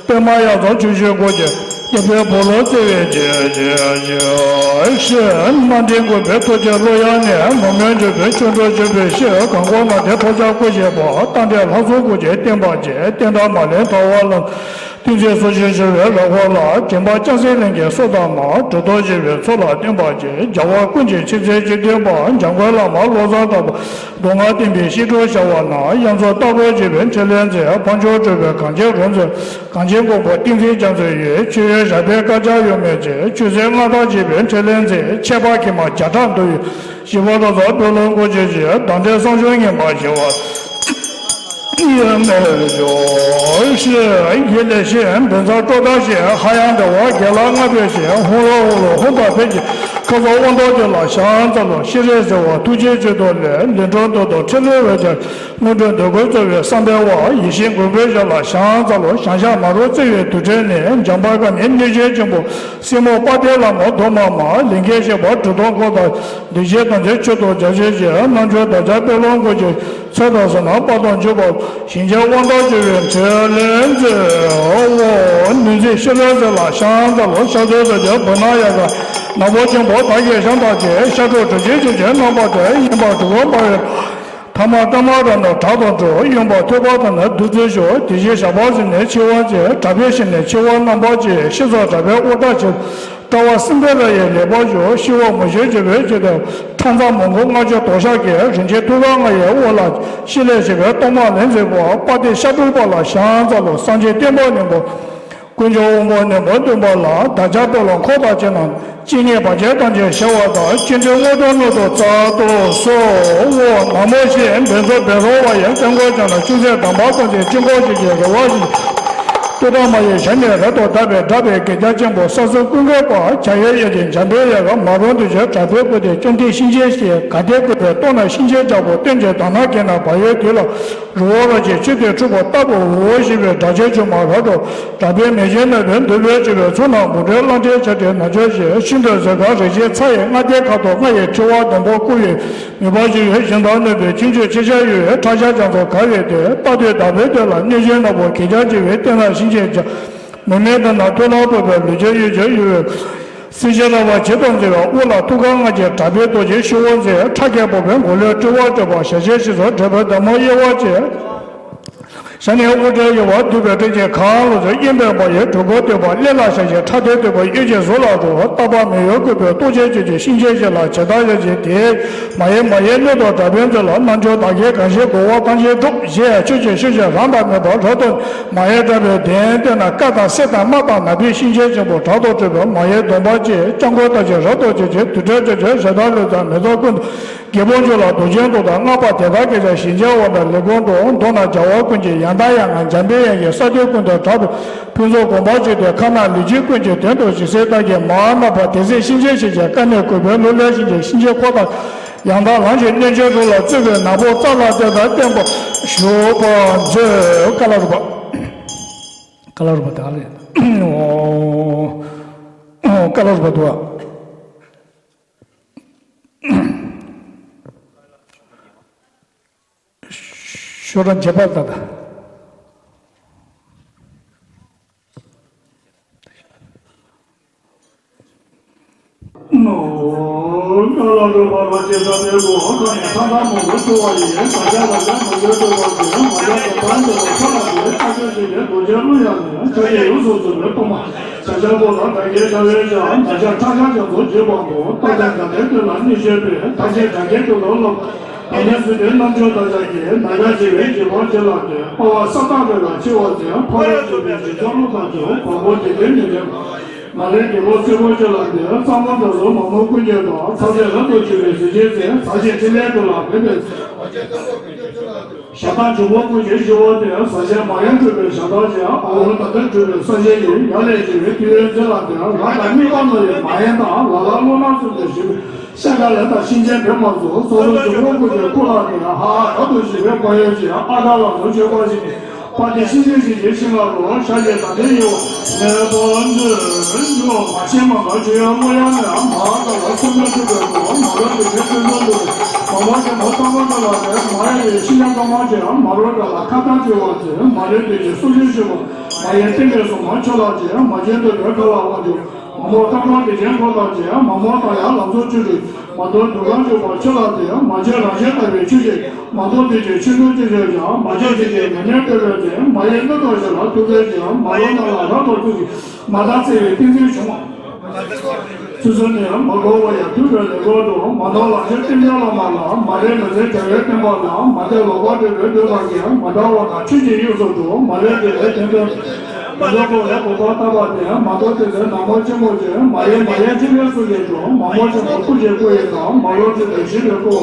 པདྨ་གཡའ་རྩེ་ཆུ་བཞི་སྒོ་བརྒྱད་རྒྱལ་པོའི་སྦོ་ལོགས་བརྩེ་བའི་རྗེ་རྗེ་རྗེ་ཞེས་རྣམ་འདྲེན་མགོན་པོའི་ཐུགས་རྗེ་བློ་ཡག་ནས་མུ་མེད་འཇུག་པའི་ཆོ་འཕྲུལ་ཆེན་པོའི་ཕྱིར་གང་དགོས་ན་དེ་ཐོབ་བྱ་སྐུ་བཞི་པ་རྟ་མགྲིན་ལྷ་ཚོགས་དགུ་བརྒྱའི་བསྟན་པ་རྒྱས། བསྟན་དགྲ་མ་ལུས་ཐར་བ་ལ། ཏིང་འཛིན་སོ་སྐྱེ་ཞི་བའི་རབ་འཁོར་ལ། འདྲེན་པ་ལྕགས་སྲེག་གླིང་གི་སོ་དང་མ། གྲུབ་ཐོབ་ཞི་བའི་ཚོགས་ལ་བརྟེན་པར་བགྱི། རྒྱལ་བ་ཀུན་གྱི་ཆེ་ཚད་ཅི་བསྟན་པ། འཇམ་མགོན་བླ་མ་བློ་བཟང་གྲགས་པ། མདོ་སྔགས་བསྟན་པའི་བཤད་སྒྲུབ་བྱ་བ་ན། དབྱངས་མཚོ་ལྟ་བུར་བརྗིད་པའི་ཕྲིན་ལས་མཛད། འཕགས་མཆོག་སྤྲུལ་པའི་གངས་ཅན་རོལ་མཛད། གངས་ཅན་མགོན་པོ་ཏིང་འཛིན་རྒྱ་མཚོའི་ཡུལ། ཆོས་དབྱིངས་རབ་པའི་བཀའ་རྒྱ་གཡོ་མེད་རྗེ། ཆོས་སྲིད་མངའ་བདག་བརྗིད་པའི་ཕྲིན་ལས་མཛད། ཆད་པ་གེགས་མེད་བརྒྱ་ཕྲག་འདུལ་བའི། ཞི་བ་རྡོ་རྗེ་དཔོན་སློབ་སྐུ་མཆེད་ཀྱི། དམ་ལྡན་གསང་མཆོག་མཉན་པ་ཞི་བ་ཡེ་མེད་ཞོ་ཞེས་ཡེ་ལེ་ཤེས་འབེན་ཚར་སྤྲོ་ད་ཞེས་ཧ་ཡང་བདེ་བ་རྒྱལ་ལ་མངའ་བའི་ཞེས་ཧོ་ལོ་ཧོ་ལོ་ཧོ་ད་ཕེ་ཀྱི་ཁ་སོགས་དབང་ཐོབ་དེ་ལ་ཞང་ཙ་ལོ་ཤི་རེ་ཟེར་བ་ཐུགས་རྗེའི་བཅུད་དུ་ལས་ལས་འགྲོ་འདོད་དུ་ཁྲིད་ལུས་བའི་རྒྱལ། དངོས་གྲུབ་འདོད་དགུ་སྩོལ་བའི་བསམ་པའི་དབང་ཡེ་ཤེས་མགོན་པོའི་ཞབས་ལ་ཞང་ཙ་ལོ་ཞང་ཞག་མ་རུ་བརྩེ་བའི་དུར་ཁྲོད་ནས་འཇམ་དཔལ་དཀར་མོའི་གནས་ཆེན་ཆེན་པོ་སྲིན་མོ་དཔལ་ལྡན་ལྷ་མོ་གདོང་དམར་མ་ལས་མཁན་གཤེགས་པ་གྲུབ་ཐོབ་འཁོར་དང་འདི་ཕྱི་དམ་ཚིག་མཆོག་ཏུ་རྒྱ་ཆེན་གྱི་རྣལ་འབྱོར་བདག་ཅག་དཔོན་སློབ་འཁོར་གྱི་ཚེ་དང་བསོད་ནམས་དཔལ་དུ་འབྱོར་པ་ཞིང་ཆེན་དབང་ཐང་ཆེ་བའི་ཕྲིན་ལས་མཛད། འོ་ནུས་འཛིན་ཤེས་རབ་ཟེར་ལ་ཞང་ཙ་ལོ་ཤ་ཚོད་ཟེར་གྱི་བུ་ན་ཡ་ག་ནག་པོ་ཆེན་པོ་བདག་གི་ཞང་དག་གི་ཤ་ཁྲོ་གྲུ་ཆེན་ཆེན་གྱི་རྣམ་པ་དེ་ཡིན་པ་གྲུ་གུ་འབར་བའི། ཐ་མ་ཏྲ་མ་ར་ན་དྲག་ཏུ་འགྲོ། གཡོན་པ་ཐོད་པ་དང་ནི་བདུད་རྩི་ཞོ། དེ་བཞིན་ཞགས་པ་ཟིན་ནས་འཆི་བ་མཛད། དྲག་པོས་ཞི་ནས་འཆི་བ་རྣམ་པར་བཅད། ཤི་སོགས་དྲག་པོའི་དབུ་སྐྲ་ཕྱིས། དཔྲལ་བ་སྲིན་པོའི་རྭ་ཡིས་ལེགས་པར་གཞུ། ཤི་བ་མུ་བཞིར་གྱུར་པའི་ཕྱིར་དུ། ཁྲག་འཛག་མོན་གྷོ་ལྔ་མཆོག་དོ་ཤལ་གྱི། རིན་ཆེན་ཐུགས་ཀར་ལྔ་ཡི་དབུ་ལ། ཤི་ལས་ཞི་བའི་གཏོར་མ་ལས་མཛད་པ། དཔལ་ལྡན་ཤ་དྲུག་པ་ལ་ཞང་ཙ་ལོ་སངས་རྒྱས་བསྟན་པ་ཉམས་པ། དཀོན་མཆོག་དབང་པོ་ནན་པོ་སྟོན་པ་ལ། བདག་ཅག་དཔོན་སློབ་འཁོར་དང་བཅས་རྣམས་ཇི་སྙེད་བར་ཆད་ཐམས་ཅད་ཞི་བ་དང་། སྤྱི་མགྲོན་དངོས་གྲུབ་སྣོད་དུ་སྩལ་དུ་གསོལ། འོ་ན་མོ་ཞེས་འབེན་ཚོ་འབེན་རོ་བ་ཡི་སྟེང་སྐོར་ཅན་ལ་ཅུང་ཟད་དམ་པ་ཙམ་གྱི་དཀྱིལ་འཁོར་ཞིག་གི་རེ་བ་ཞིག་ཏུ་ཏ་མ་ཡི་ཞལ་ནས་རབ་ཏུ་བཏབ་པའི་དགྲ་བོའི་གན་རྐྱལ་ཅན་པོ་ས་སྲིན་ཀུན་གྱི་དཔལ་བྱ་ཡི་གཡས་ཀྱི་འཇམ་དཔལ་ཡལ་ག་མ་རུངས་འདུ་བྱེད་དྲག་པོའི་སྐུ་སྟེ་བཅོམ་ལྡན་གཤིན་རྗེ་ཞེས་ག་དེ་བཀོད་པའི་ལྟོ་ན་གཤིན་རྗེའི་རྒྱལ་པོ་སྟོན་གྱི་དག་སྣང་གྱེན་ན་བལ་ཡུལ་དུས་ལ། རི་བོ་ར་ཅན་ཆུ་དེ་འཁྲུགས་པ་ལྟ་བུ་འོ་ཞེས་པའི་སྒྲ་ཆེན་ཆུ་མ་ར་འགྲོ། དྲག་པོའི་མེ་ལྕེ་རྣོན་པོས་འདུལ་བའི་སྤྱི་བོའི་ཚོགས་རྣམས་མུ་ཏྲའི་གླང་ཆེན་ཆ་དེ་ན་ཆོས་ཞེས་ཤིན་ཏུ་གཟི་དཀར་རིན་ཆེན་ཚ་ཡི་ལྔ་སྡེའི་ཁ་དོག་ལྔ་ཡི་ཕྲེང་བ་ཟླུམ་པོ་བསྐུར་བའི་མུན་པ་ཞི་བའི་ཞིང་དང་རྣོན་པོའི་ཁྱུ་མཆུ་ཆེ་ཆུང་གཡོ་བའི་ཁྲག་ཞག་རྒྱ་མཚོ་གར་བའི་སྟེང་དཔའ་བདུད་བདག་པོའི་སྟོད་ལ་གནོད་སྦྱིན་ནག་པོ་གན་རྐྱལ་ཅན་པོའི་སྟེང་ན་གཤིན་རྗེའི་རྒྱལ། མུ་མེད་དུ་ན་ཐུགས་ལ་ཕོག་པའི་ལུས་ཀྱི་གཡུལ་གྱིས་གཡོ་བའི། སྲིད་ཞིའི་ར་བ་འཇིག་ཏུ་མཛེས་པའི་དབུ་ལ་ཐུགས་ཀར་རྔམ་གྱི་དྲག་པོའི་རྡོ་རྗེ་ཤུ་བོ་མཛེས། ཁྲག་གིས་ཕོག་པའི་མགོ་ལུས་སྤྲུལ་པ་སྤྲུལ་པ་ཞལ་ཆེམས་ཤིང་ཚོ་བྲིས་པའི་བདག་མོ་གཡས་པ་ཅན། ཞབས་ནི་དབུ་སྐྲའི་གཡོ་བ་བསྡུས་པའི་སྤྲིན་གྱི་ཁ་ལོ་ཚོ། གཡོན་པའི་བ་ཡི་གྲུ་གུ་བཏེགས་པ་ཀླད་ལ་ཞགས་ཀྱི་ཁྲག་ཐིགས་བཏེགས་པ་གཡུལ་གྱི་གཟུགས་ལ་རོ། རྟག་པ་མི་གཡོ་བཀོད་པའི་ཏོག་ཅན་ཆོས་ཀྱི་གཤིན་རྗེ་གཤེད་ལ་ཇི་ལྟར་ཡ་བྱེད་དེ། མ་ཡི་མ་ཡི་སྣོད་དུ་དགྲ་བོའི་མཛོད་ལ། རྣལ་འབྱོར་བདག་གིས་གང་ཞིག་བསྒོ་བ་གང་ཞིག་བསྒྲུབ། གཞན་ཡང་ཆོས་ཀྱི་ཤུལ་བཞག་རང་དང་མོས་པ་རབ་ཏུ། མ་ཡི་དགྲ་བོའི་གདན་བཏོན་ན་བཀའ་དང་སྲིད་དང་དམག་དང་ནག་པོའི་གཤིན་རྗེ་ཆེན་པོ་དྲག་ཏུ་ཁྲོས་པའི། མ་ཡི་གདོང་པ་ཅན་སྐྱབས་མགོན་རྟ་ཅན་རབ་ཏུ་བྱེད་ཅིང་དུར་ཁྲོད་ཅན་གྱི་ཞལ་དང་ལུས་དང་མེ་ཏོག་ཀུན་ཏུ། རྒྱལ་པོ་མཆོག་ལ་གདུག་ཅན་དུག་དང་སྔགས་པ་དེ་དག་གིས་ཀྱང་ཞིང་བྱ་བ་དང་ལས་ཀུན་ཏུ། མདོར་ན་བྱ་བ་ཀུན་གྱི་ཡང་དག་ཡང་ང་། འཇམ་པའི་དབྱངས་ཀྱིས་ས་དེ་ཀུན་ཏུ་དྲག་ཏུ་ཕུན་ཚོགས་གོང་འཕེལ་ཕྱིར་ཏེ། ཁ་ན་ལུས་ཅན་ཀུན་གྱི་དོན་དུ་ཇི་སྲིད་བདག་གིས་མར་གནང་བ། དེ་སྲིད་གཤིན་རྗེ་གཤེད་ཀྱིས་བཀའ་ནི་གུས་པས་གླུ་ལེན་ཞིང་གི་གཤིན་རྗེ་འཁོར་དང་ཡང་དག་ལམ་གྱི་གནོད་སྦྱིན་དྲུག་ལ་བཙུད་པའི་ནག་པོ་རྩ་ལ་གཏད་དང་བརྟན་པོར་བཞུགས་པར་མཛོད། ཀ་ལ་རུ་པ། ཀ་ལ་རུ་པ་དེ་ག་རེད། ཀ་ལ་རུ་པ་འདུག་བ། ཤོ་ར་རྗེ་པ་ད་ད། ད་ནི་སུ་དེ་རྣམ་འབྱོར་བདག་ཅག་གི་ནག་ཆ་ཁྲག་ཆ་རྒྱ་མཚོ་རྗེ་འབངས་པོ་རྟ་དང་དགའ་ལྡན་དོན་ལ་གནས་བཞེས་པའི་ད་ཅི་དགྲ་བགེགས་དོན་ལ་སློབ། ད་ནི་སུ་དེ་རྣམ་འབྱོར་བདག་ཅག་གི་ནག་ཆ་བྱེ་བའི་རྗེ་འབངས་ཅན་ལ་འདོད། དཔའ་བ་ས་བདག་རི་ལ་མཆེ་བ་མཛད། ཕ་རོལ་ཏུ་ཕྱིན་པའི་རྗེ་བཙུན་ཀླུ་དང་འདྲ། བ་སྤུ་དེ་དག་ནི་འདྲེན་པ། མ་ལེ་རྒྱལ་པོ་སྲས་པོ་ཅན་ལ་འདོད། གཙང་མ་དང་ཟོར་མ་མོ་ཀུན་ཁྱེར་དང་། ཚ་ཟེར་རབ་ཏུ་འཇུ་བའི་གཟི་བརྗིད་ཅན། ཟ་ཞིང་འཕྲིན་ལས་དྲུག་ལ་འབད་པའི་ཞག་དང་འབྱུང་པོ་ཀུན་གྱི་ཞི་བ་སྟེ། ཟ་ཞིང་མ་ཡལ་འཁྲུགས་པའི་ཞག་དང་ཅན། ཨ་ཧོ་ད་ལྟར་འཁྲུགས་པའི་ས་གཞི་ཡི། ཡར་ལས་འཇུ་བའི་ཏི་རུའི་རྩེ་ལ་འདོད། རང་དང་དམིགས་པ་རྣོ་བའི་མ་ཡེངས་དང་། ལ་ལ་བློ་སྣ་གསུམ་དུ་ཞི་བའི་ཤ་ཁ་ལས་དང་གཤིན་རྗེའི་བེམ་པོ་ཚོ། སོ་སོ་འབྱུང་པོ་ཀུན་གྱི་སྐུ་ལ་འདོད། ཧ་ཧ་ད་དུ་ཞི་བའི་དཔལ་ཡོན་ཅན། ཨ་ཀ་ལ་ལོ་མཆོད་པ་ཞིག་ནི། དཔའ་སྟེ་གཤིན་རྗེ་གཤེད་ཀྱི་ཤིང་ལ་རོལ། ཤཱཀྱའི་དམ་ཅན་ཡེ་ཤེས་མེ་དཔུང་མཛོད། མ་ཆེན་མ་འགག་ཆོས་དབྱིངས་གླུ་དབྱངས་ནས། མ་ཧཱ་ཀ་ལ་སེམས་ནི་འཁྲུགས་པའི་སྒོ། མ་རུངས་པའི་ལས་ཀུན་སོ་འདུལ། མ་མོ་ཆེན་མོ་སྟོན་པ་ཀ་ལ་ནས། མ་ཡལ་བའི་གཤིན་རྗེ་ཀ་མ་ཆེ། མ་རུངས་དགྲ་ལ་ཁ་གཏད་གཅོད་པར་མཛད། མ་ལེ་དེ་ཀྱི་སྲོག་ཤིང་ཆེན་པོ། མ་ཡལ་བསྟན་པའི་སྲུང་མ་ཁྱོད་ལ་མཛད། མ་བྱོན་དུས་བོད་ཁ་ལ་དབང་བསྒྱུར། མ་མོ་སྐར་གྲངས་བདེ་ཆེན་འཁོར་དང་བཅས། མ་མོ་དང་ཡང་ལམ་ཟོར་བཅུ་དྲུག་མ་དོ་དུས་གང་བཅུག་པ་ཁྱོད་ལ་འདུད། མ་བྱོན་རང་བཞིན་དག་པའི་ཆོས་ཀྱི། མ་དོ་དེ་ཀྱི་ཆོས་འདུལ་ཅི་བྱེད་ཀྱང་། མ་བྱོན་དེ་ཀྱི་མི་ནུས་བསྟོད་པའི་ཚེ། མ་ཡལ་སྣོད་དུ་ཞིང་ལ་ཐུགས་རྗེ་ཅན། མ་ལོ་ནག་ལ་རབ་ཏུ་བཙུད་ཅིང་། མ་དག་བརྩེ་བའི་ཏིང་འཛིན་བྱུང་བ། ཚུལ་གསུམ་ནི་མ་གོ་བ་ཡང་དུས་པའི་ལེགས་སྐོར་དུ། མ་ནོར་ལག་ཆ་ལྟེམ་ལྡན་བླ་མ་ལ། མ་ལེན་མི་ཟད་དགེ་བའི་བསྟན་པ་ལ། མ་དད་ལོག་པར་སྤྲོས་པའི་འདོད་པ་ཀུན། མ་འདའ་བ་དང་ཆོས་ཀྱི་དབྱིངས་སུ་འགྲོ། མ་ལེན་དེ་ལས་དོན་དོན། མ་ལོག་པ་ལས་འགོག་པར་བརྟག་པ་སྟེ། མ་དོ་དེ་ཚེ་ནག་མོ་ཆེན་པོ་ཆེ། མ་ཡལ་མ་ཡལ་འཇིགས་པའི་གཟུགས་ཀྱིས་འགྲོ། མ་མོ་ཆེན་པོ་སྐུ་ཞིག་སྐུ་ཡི་དང་། མ་ལོ་སྤྲུལ་པའི་ཞི་བའི་སྐུ།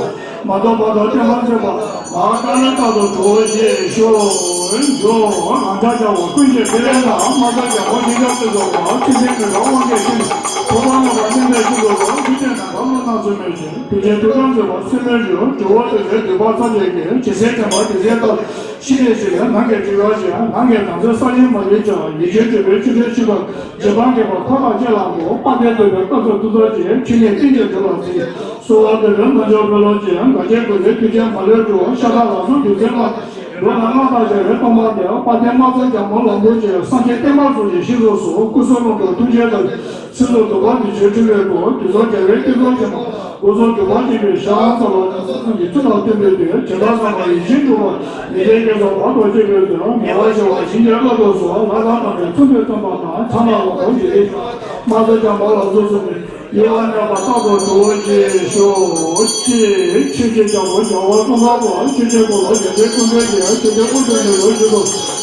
མ་དོ་བར་དོ་བསྟན་པ་མཛད་པ། མ་ཧཱ་ཀ་ལ་རྟག་ཏུ་གྲོགས་བྱེད་ཤོག་འཇོ། རང་ཅག་བྱ་བ་ཀུན་གྱི་ཕྲིན་ལས་དང་། མ་རྩ་རྒྱལ་པོ་ཞིང་ཁམས་སྲིད་མཚོ་ལ། ཚེ་ཟད་མི་འབྲལ་དབང་གིས་ཤིན་ཏུ། ཐོག་མ་མེད་པ་མཉམ་པའི་ཤིན་ཏུ་རོ། རྒྱུ་ཅན་ནམ་མཁའ་ཀླུ་རྣམས་སུ་མེད་ཅིང་། དུས་ཆེན་དུས་གྲངས་མཛད་པ་སེམས་མེད་འཇོ། འཇོ་བོ་དེ་ཚེ་འདུས་པ་ཐམས་ཅད་ཀྱི། ཇི་སྲིད་དྲན་པ་དེ་སྲིད་ལྟར། ཤི་ནས་ཤི་བའི་ནམ་མཁའི་དྲི་བ་ཞིག་ནམ་མཁའི་ནམ་མཚོ་ས་གཞི་མ་ལུས་ཀྱང་། ཡིད་ཀྱི་སྤྲུལ་པའི་ཆུ་ཕྲན་ཆུ་བར། རྗེ་འབངས་དགེ་བ་འཁོར་དང་བཅས་ལ་འགོད། དཔལ་ལྡན་འདོད་པའི་སྐབས་སུ་ཐུགས་རྗེ་ཆེ། ཆོས་ཉིད་གཏིང་གི་འདུལ་བ་མཛད། གསོལ་བ་འདེབས་པའི་རྣལ་འབྱོར་དཔོན་སློབ་ཅན། དགའ་བྱེད་ཀུན་ལས་མཐུ་ཆེན་མ་ལུས་སྒྲུབ། ཤ་སྟག་ལ་སོགས་རྒྱུ་མཚན་མ། འགྲོ་ལ་སྔགས་དང་བཅས་པའི་སྟོང་པ་སྟེ། དཔལ་ལྡན་དམག་སྟོང་རྒྱལ་མོ་ལམ་བུ་ཅན། སངས་རྒྱས་བསྟན་པ་སྲུང་ཞིང་ཞིང་དུ་གསོལ། སྐུ་གསུང་ལུང་དང་ཐུགས་རྗེའི་བདག། སྲིད་ལ་འདུ་བ་མི་བྱེད་སྤྲུལ་པའི་སྐུ། དུས་གསུམ་རྒྱལ་བའི་ཏིང་འཛིན་ཆེན་པོ། སྒོ་གསུམ་འདུས་པ་འཇིགས་པའི་ཞལ་ལ་སྩལ་ལོ། ཚུལ་ཁྲིམས་ཀྱི་མཐུ་དང་བསྟན་པའི་མཐུས། ཇི་ལྟར་བསམ་པ་ཡིད་བཞིན་འགྲུབ་པར། ཡི་དམ་དགྱེས་སོ་བར་དུ་གཅིག་པུའི་དོན། ཉེ་བར་ཞི་བ་བྱིན་གྱིས་བརླབ་ཏུ་གསོལ། ལྷ་དང་དམ་པའི་མཚུངས་པའི་སྟོན་པ་དང་། ཚངས་པ་དབང་པོ་ཡི་དམ་ཆོས་ཀྱི་དམག་སྟོང་རྒྱལ་མོ་ལ་སོགས་སུ་མི། ཡིད་ལ་གནས་པ་རྟག་ཏུ་གྲོགས་བྱེད་ཤོག་ཅེས་ཆོས་ཀྱི་རྒྱལ་པོ་རྒྱལ་བ་ཙོང་ཁ་པ། ཆོས་ཀྱི་འཁོར་ལོ་རྒྱལ་སྲས་ཀུན་གྲོལ་ཅན། ཆོས་ཀྱི་དབུ་རྒྱན་ནི་ལོ་རྒྱུས་ལོ།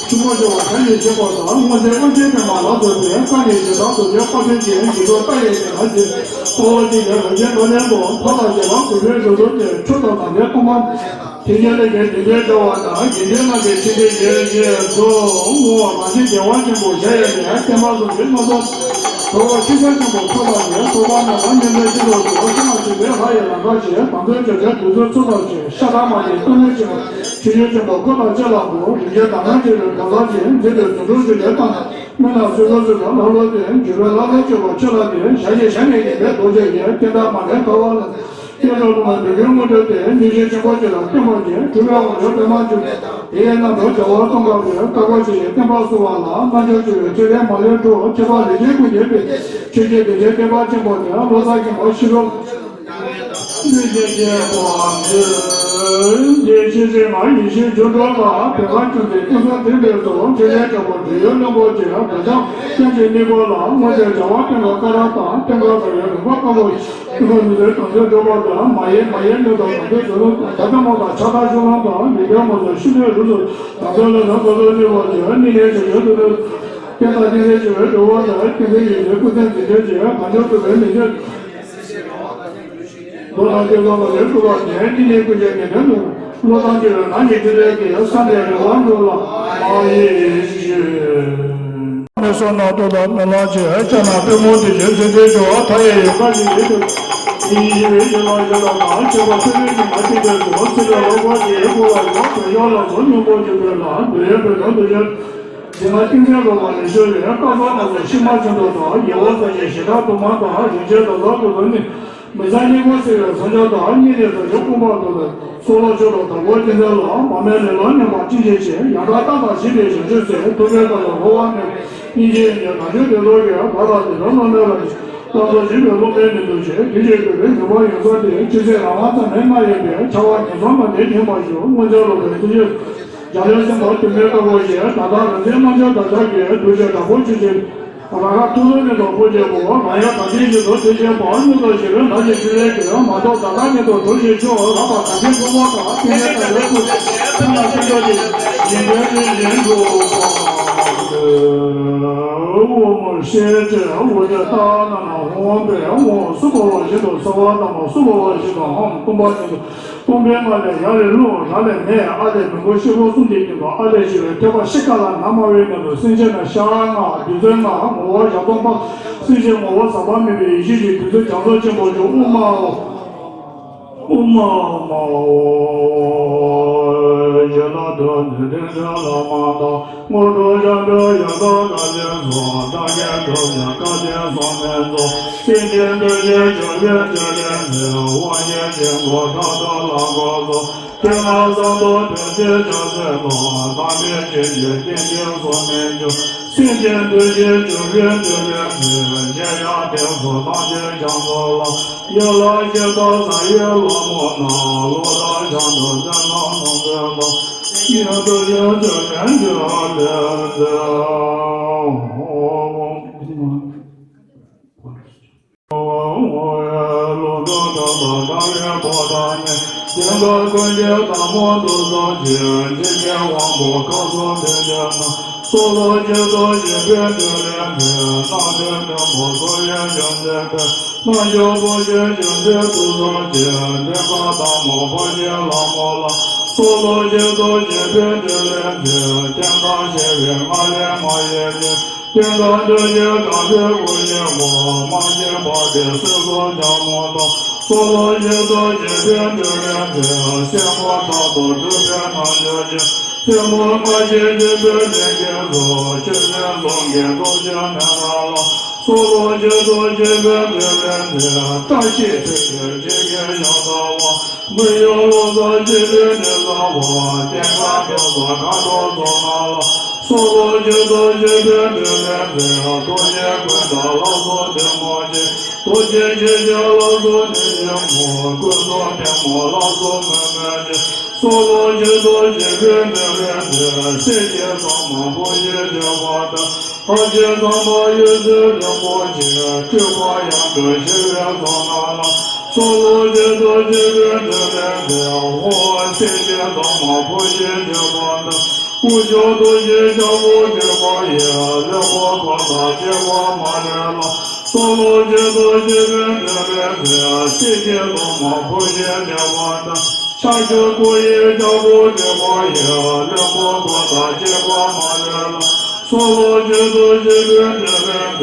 ཆུ་མོ་སྐྱེ་བ་བྱ་ཡི་ཆེན་པོ་དང་། སྔོ་ཚལ་དབུ་རྒྱན་པདྨ་ལ་སོགས་པའི། བཀའ་ནི་ཇི་ལྟར་རྡོ་རྗེ་དཔལ་ཕྲེང་ཅན། ཇི་ལྟར་རྟ་ཡི་ལྡེ་ལ་ཇི། དཔའ་བོ་ཆེ་ཡང་རང་བཞིན་རྡོར་ལེན་པོ། འཕགས་པ་དགེ་བ་ཀུན་འཕེལ་གཟུགས་སུ་སྟོན། ཆོས་དང་དམ་པའི་སྟོང་པ། དེ་ཉིད་ལས་ཀྱང་དེ་འདྲའི་དགའ་བ་དང་། དགེ་འདུན་རྣམས་ཀྱི་ཆོས་འདི་ཉིད་ཀྱི་མཛོད། བསྔོ་བ་རང་བཞིན་བདེ་བ་ཆེན་པོ་གཞལ་ཡས་ནས། བསྟན་པ་སྲུང་ཞིང་རྣམ་གསུམ། གྲོགས་ཆེ་ཆུང་ཆེན་པོ་འཁོར་དང་བཅས། སྟོང་པ་རྣམས་ལ་སྙོམས་པའི་སྤྱི་བོ་སུ། ཆེན་ལ་ཆེ་བའི་ལྷ་ཡི་ལམ་ཁ་ཞེས། དམ་ཚིག་ཆོས་ཀྱི་བདུད་རྩི་ཚོགས་དང་བཅས། ཤ་དང་མ་ཡི་སྟོད་ལུས་ཆེན་པོ། ཆེ་ཆུང་ཆེན་པོ་འཁོར་དང་བཅས་ལ་འབུལ། རིན་ཆེན་དང་ལྡན་བྱེ་བའི་གང་ཟག་ཅན། མཛེས་པའི་རྫུ་འཕྲུལ་ཆུ་ལས་བཏང་ནས། སྨན་དང་གསོལ་ཚོགས་གསོལ་བའི་ལྷ་ལུ་བརྟེན། འཇུ་བའི་ལྷ་ལ་སྤྱོད་པ་ཁྱོད་ལ་བརྟེན། ཞལ་ཡེ་ཞལ་ནས་ཉན་པའི་རྡོ་རྗེ་ཡིས། བསྟན་དགྲ་མ་ལུས་ཁ་བ་ལ། ཤེས་རབ་ལུང་བའི་འདོད་དོན་དངོས་གྲུབ་སྟེ། མི་ཤེས་ཆེན་པོ་ཆེ་ལ་བརྟེན་པར་བྱེད། གྲུབ་པའི་དབང་པོ་དཔེ་མ་བཅུ། དེ་ཡི་རྣམ་གྲངས་བྱ་བ་སྟོང་ག་བའི། བཀའ་བསྒོ་ཆེ་ཡི་བསྟན་པ་གསོ་བ་ལ། རྣལ་འབྱོར་སྤྱོད་པའི་ཐིག་ལེ་མ་ལུས་འགྲོ། ཁྱད་པར་ལས་ཅན་ཀུན་གྱི་དཔལ། ཆོས་ཀྱི་བདེ་ཆེན་བསྟན་པ་ཆེན་པོ་སྟེ། བློ་བཟང་ཆེན་པོ་ཤེས་རབ་ལུང་བའི་འདོད་དོན་དངོས་གྲུབ་སྟེ། ཡེ་ཤེས་ཀྱི་ངང་ཡེ་ཤེས་སྒྱུ་འཕྲུལ་ལ། བདེ་བ་ཅན་དེ་ཀུན་བཟང་དེ་འདྲའི་ཚོགས། ཕྲིན་ལས་དྲག་པོ་འདི་ཡི་བློན་པོ་ཆེ། བདག་ཅག་སེམས་ཅན་གནས་སྐོར་ལ། དངོས་གནས་བྱ་བ་བསྟན་པ་སྐ་རགས་དང་། བསྟན་པ་དར་བའི་རིམ་པ་དཀར་པོ། ཀུན་དགའ་མི་བཟད་དམ་ཆོས་སྒྲུབ་པ་དང་། མ་ཡེངས་མ་ཡེངས་མི་དང་དམ་ཆོས་སྒྲུབ་ལུགས་དང་། ད་ལྟ་མོ་དང་ཕྱག་དང་ཤུགས་ལོངས་དང་། མི་འགལ་མོ་དང་ཤུགས་ལྡན་རུ་སུ་དང་ཚོགས་ལ་དང་ཚོགས་ཚོགས་གཉིས་པ་བྱོན། ནི་ནས་བྱོན་བྱོན་དུ་དུ། བསྟན་དང་བསྟན་འཛིན་བྱོན་འགྲོ་བ་དང་། བསྟན་འཛིན་ཡོད་ཚད་སྐུ་ཚེ་འཛིན་བྱོན་བྱོན། དམ་ཆོས་སྒྲུབ་པའི་མི་ཚེ། མདོ་དང་སྐྱེས་སོགས་མ་ལུས་སྒྲུབ་པ་ནས། ནི་ནས་ཀུན་ཁྱབ་ཉན་ཐོས་ལུགས། བློ་བཟང་ཆེ་བའི་ངང་ཉིད་ཐིག་ལེ་གི། བསམ་པའི་རེ་བ་འགྲུབ་ལ་མ་ཡེངས་ཤིག། མེ་སོགས་རྣམས་ཏོག་དང་སྨོན་ལམ་ཆེ། ལྕགས་ནག་པུས་མོ་དེ་བཞིན་ཚེ་འདིར་འབྱོར་བ། མཐའ་ཡས་ཡོངས་དག་ཞིང་དེ་དུ། དེ་ཡི་ཞི་བའི་ཞིང་ལ་ཞི་དང་དང་། མཆོད་པ་ཕུལ་བའི་ཞིང་ལ་ཏིང་འཛིན་དུ། ཚེ་འདིར་ལོག་པར་གྱིས་བསྐོར་བ་ཡང་། བོད་ཤོར་ལ་སོགས་སྙིང་པོ་འཇུག་པའི་ལམ། འདོད་ཡོན་པའི་དོན་དུ་ཡོད། འཛིན་མ་ཏིང་འཛིན་རོལ་པ་ལས་བྱུང་བའི། སྐལ་བཟང་རྣམས་སུ་ཤིང་མ་བྱུང་དུ་དང་། ཡེ་བོ་ཟས་སྦྱིན་ཞེ་དྲག་དུ་མ་དང་། རིན་ཆེན་དུག་གསུམ་དུ་དུ་ནི། མི་ཚངས་སྙིང་པོ་བསིལ་བའི་ཟངས་ལྕགས་དང་། སྙིང་ནི་ཟངས་ཆུ་སྐོམ་པ་དུ་དང་། སོགས་ལ་མཆོད་པ་དྭགས་པོ་ཏིང་འཛིན་ལ། མར་མེ་ལེ་ལོ་མཉམ་པར་སྤྲིན་བཞིན་གཤེགས། ཡང་དག་བལྟམས་དང་བཞེས་པའི་བྱང་ཆུབ་སེམས། ཐུབ་པའི་དཀའ་ཐུབ་འཁོར་བ་མེད་པའི། སྙིང་རྗེ་ཡོན་ཏན་དང་ཆོས་ཀྱི་བློ་ཡིས། བདག་ལ་དེ་ལྟར་བསླབ་གནང་བའི། བླ་མ་བཞི་པའི་སློབ་མའི་ནུས་མཐུ་ཆེ། དེ་བཞིན་གུས་པས་ཉོན་མོངས་ཡོངས་བསལ་ཏེ། ཅི་ཕྱིར་རང་དབང་ཙམ་ལས་མ་ཡེངས་པའི། འཆལ་བ་ངན་སོང་ལ་འདི་ཉོན་མ་ཞུགས། མངོན་བརྗོད་སློབ་དཔོན་ཐུགས་རྗེ་འཇམ་དབྱངས་སེམས་དཔའ་དུ་མའི་བཀའ་བསྒོ་ཞེས། ད་ལྟ་རང་འཛིན་རྣམ་འབྱོར་བདག་ཅག་གི། གདུལ་བྱའི་དྲག་པོ་ཆུ་ཆེན་རང་རང་ཐུགས་སུ་ནི་དང་པོ་བྱེད་པོ། རང་ཡང་དག་ཅིང་ཡིད་དུ་འོང་ཆེན་པོ། སྙིང་དང་ཞི་བའི་ལྷ་ཡི་ཕྲིན་ལས་ཀྱིས། མ་ཐོབ་ད་ལྟ་ཉིད་དུ་གྲོལ་ཞིང་མཆོག། རབ་དང་དག་ཅིང་ཀུན་རྫོབ་དང་། ཏིང་ངེ་འཛིན་དང་ལྡན་པའི་སྐུ། ཐུགས་ཉིད་སེམས་མཆོག་དེ། ཡིན་ཏན་དེ་བཞིན་གྲུབ་པ། ཨོཾ་ཤེས་བྱའི་དབུ་སྐྲའི་ལྟར་རྣམ་སྣང་ཧཱུྃ་ཕཊ་ཧཱུྃ། སུ་འབར་བ་བཞིན་དུ་གསལ་བ་དང་། སུ་འབར་བ་བཞིན་དུ་ཧཱུྃ། སྟོང་པ་ཉིད་དུ། སྟོང་པའི་ངང་ལས་ཡར་ལས་རླུང་ར་ལས་མེ། ཨ་ལས་མི་མགོ་ཤེལ་སྒོ་གསུམ་གྱི་སྙིང་པོ། ཨ་ལས་ཞི་བའི་ཐོད་པ་ཤི་ཁ་ལ་ན་མ་བའི་ནང་དུ། སེམས་ཅན་རྣམས་ཤ་ལྔ་རྡུལ་ཚོན་ལྔ། ངོ་བོ་ཞལ་སྟོང་པ། སེམས་ཅན་ངོ་བོ་ཟག་པ་མེད་པའི་ཡེ་ཤེས་ཀྱི་རྡུལ་ཚོན་རྒྱ་མཚོ་ཆེན་པོ་བཞུགས། ཨོཾ་ཨཱཿཧཱུྃ། ཨོཾ་ཨཱཿཧཱུྃ། ཞལ་ལག་ཏུ་ནི་ཏིང་འཛིན་ལྷ་མ་དང་། དངོས་གྲུབ་ཞབས་བརྟན་ཡང་དག་བཀའ་དྲིན་གཟོ། བདག་གིས་བསྒྲུབས་ནས་བཀའ་དྲིན་གཟོ་མི་འཛོམས། སེམས་ཅན་འདུལ་བྱེད་སྒྱུ་འཕྲུལ་ཏི་ལི་ནི། དབང་བཞི་དཀྱིལ་འཁོར་མཐར་ཐུག་ལ་འགོད་དོ། ཏིང་ངེ་འཛིན་དུ་བདེ་གཤེགས་བྱང་སེམས་དང་། དམ་པའི་ཆོས་ཀྱི་ཏིང་འཛིན་གཟོ་མི་འཛོམས། སེམས་ཅན་འདུལ་བྱེད་སྒྱུ་འཕྲུལ་ཏི་ལི་ནི། གཞན་ཡང་དེ་ཚོ་ཐམས་ཅད་བྱང་ཆུབ་ལ། ཡན་ལག་བཞི་དང་བཟང་ཡུལ་ལྷ་མོ་རྣམས། བློ་དང་ཞབས་ཏོག་མཚན་རྣམས་ནོར་བུ་དང་། སྙིང་དུ་ཡོད་ཚད་ལྡན་འདུས་ལས་མཛོད། ལོ་ཏོག་ཏོག་དང་ལས་པོ་དང་ནི། སྦྱིན་པ་ཀུན་གྱི་བདག་མོ་འདུ་འཛོམས་ཀྱི། འཇིགས་མེད་དབང་པོ་ཁམས་གསུམ་འདུལ་བྱེད་མ། སྲོག་ལོ་རྒྱུན་དུ་བཞུགས་པའི་ཏི་ལི་ནི། རྣམ་ཐོས་སྙིང་པོ་གཙོ་ཡི་བྱང་སེམས་དཔའི། རྣལ་འབྱོར་པོ་ཆེན་བྱང་སེམས་ཐུགས་རྫོགས་ཀྱི། འདོད་པ་དང་མོས་པ་ཡི་ལྷ་མོ་ལ། སྲོག་ལོ་རྒྱུན་དུ་བཞུགས་པའི་ཏི་ལི་ནི། རྟེན་དང་བཅས་པའི་མངའ་ལས་མ་ཡལ་ནས། རྟེན་དང་འདུ་བྱེད་དམ་པའི་སྐུ་ཆེན་པོ། མ་སྐྱེས་པ་སྟེ་སྲིད་གསུམ་ཕྱག་མོ་དང་། སྲོག་ལོ་རྒྱུན་དུ་བཞུགས་པའི་ཏི་ལི་ནི། སེན་མོ་མཐའ་དང་གྲུབ་པའི་རྣལ་འབྱོར་གྱི། སེན་མོ་ལྔ་བཞི་བཞུགས་པའི་ལྷས་ཀྱི་གཟུགས། ཆུ་སྲིན་གསུམ་གྱི་གདུག་ཅན་ནད་རྣམས་ལ། སྲོག་ལོ་རྒྱུན་དུ་བཞུགས་པའི་ཏི་ལི་ནི། བཀྲ་ཤིས་ཚེ་འདིར་འཇིགས་པའི་ཡང་དག་པ། མི་གཡོ་བློ་བཟང་སྤྱི་བོའི་གདན་ས་བ། རྟེན་ཁ་འགྲོ་ས་མཁའ་འགྲོ་ཚོགས་རྣམས་ལ། སྲོག་ལོ་རྒྱུན་དུ་བཞུགས་པའི་ཏི་ལི་ནི། རྡོ་རྗེ་ཀུན་བདག་ལ་སོགས་ཐུན་མོང་གི། རྡོ་རྗེ་ཆོས་ཀྱི་ལྷ་ཚོགས་ནི་ཆེན་མོ། ཀུན་རྫོབ་ཐུན་མོང་ལ་སོགས་མུ་མེད་ཀྱི། སྲོག་ལོ་རྒྱུན་དུ་བཞུགས་པའི་ཏི་ལི་ནི། སྲས་བཅས་ཚང་མ་བུ་བཞིན་བྱོན་པ་དང་། ལྷ་བཅས་ཚང་མ་འོད་ཟེར་རིན་པོ་ཆེ། སྤྲུལ་པ་ཡང་དག་ཞི་བའི་ཚོགས་རྣམས་ལ། སྲོག་ལོ་རྒྱུན་དུ་བཞུགས་པའི་ཏི་ལི་ནི། འོ་སྲས་བཅས་ཚང་མ་བུ་བཞིན་བྱོན་པ་དང་། དཀོན་མཆོག་ཐུགས་རྗེའི་ལྕགས་ཕུར་འདྲེན་པ་ཡིས། བློན་པོ་འཁོར་དང་བཅས་པ་མ་ལུས་ལ། སྲོག་ལོ་རྒྱུན་དུ་བཞུགས་པའི་ཏི་ལི་ནི། སྲས་བཅས་ཚང་མ་བུ་བཞིན་བྱོན་པ་དང་། ཤར་ཕྱོགས་སྐུ་ཡི་ལྕགས་ཕུར་འདྲེན་པ་ཡིས། བློན་པོ་འཁོར་དང་བཅས་པ་མ་ལུས་ལ། སྲོག་ལོ་རྒྱུན་དུ་བཞུགས་པའི་ཏི་ལི་ནི།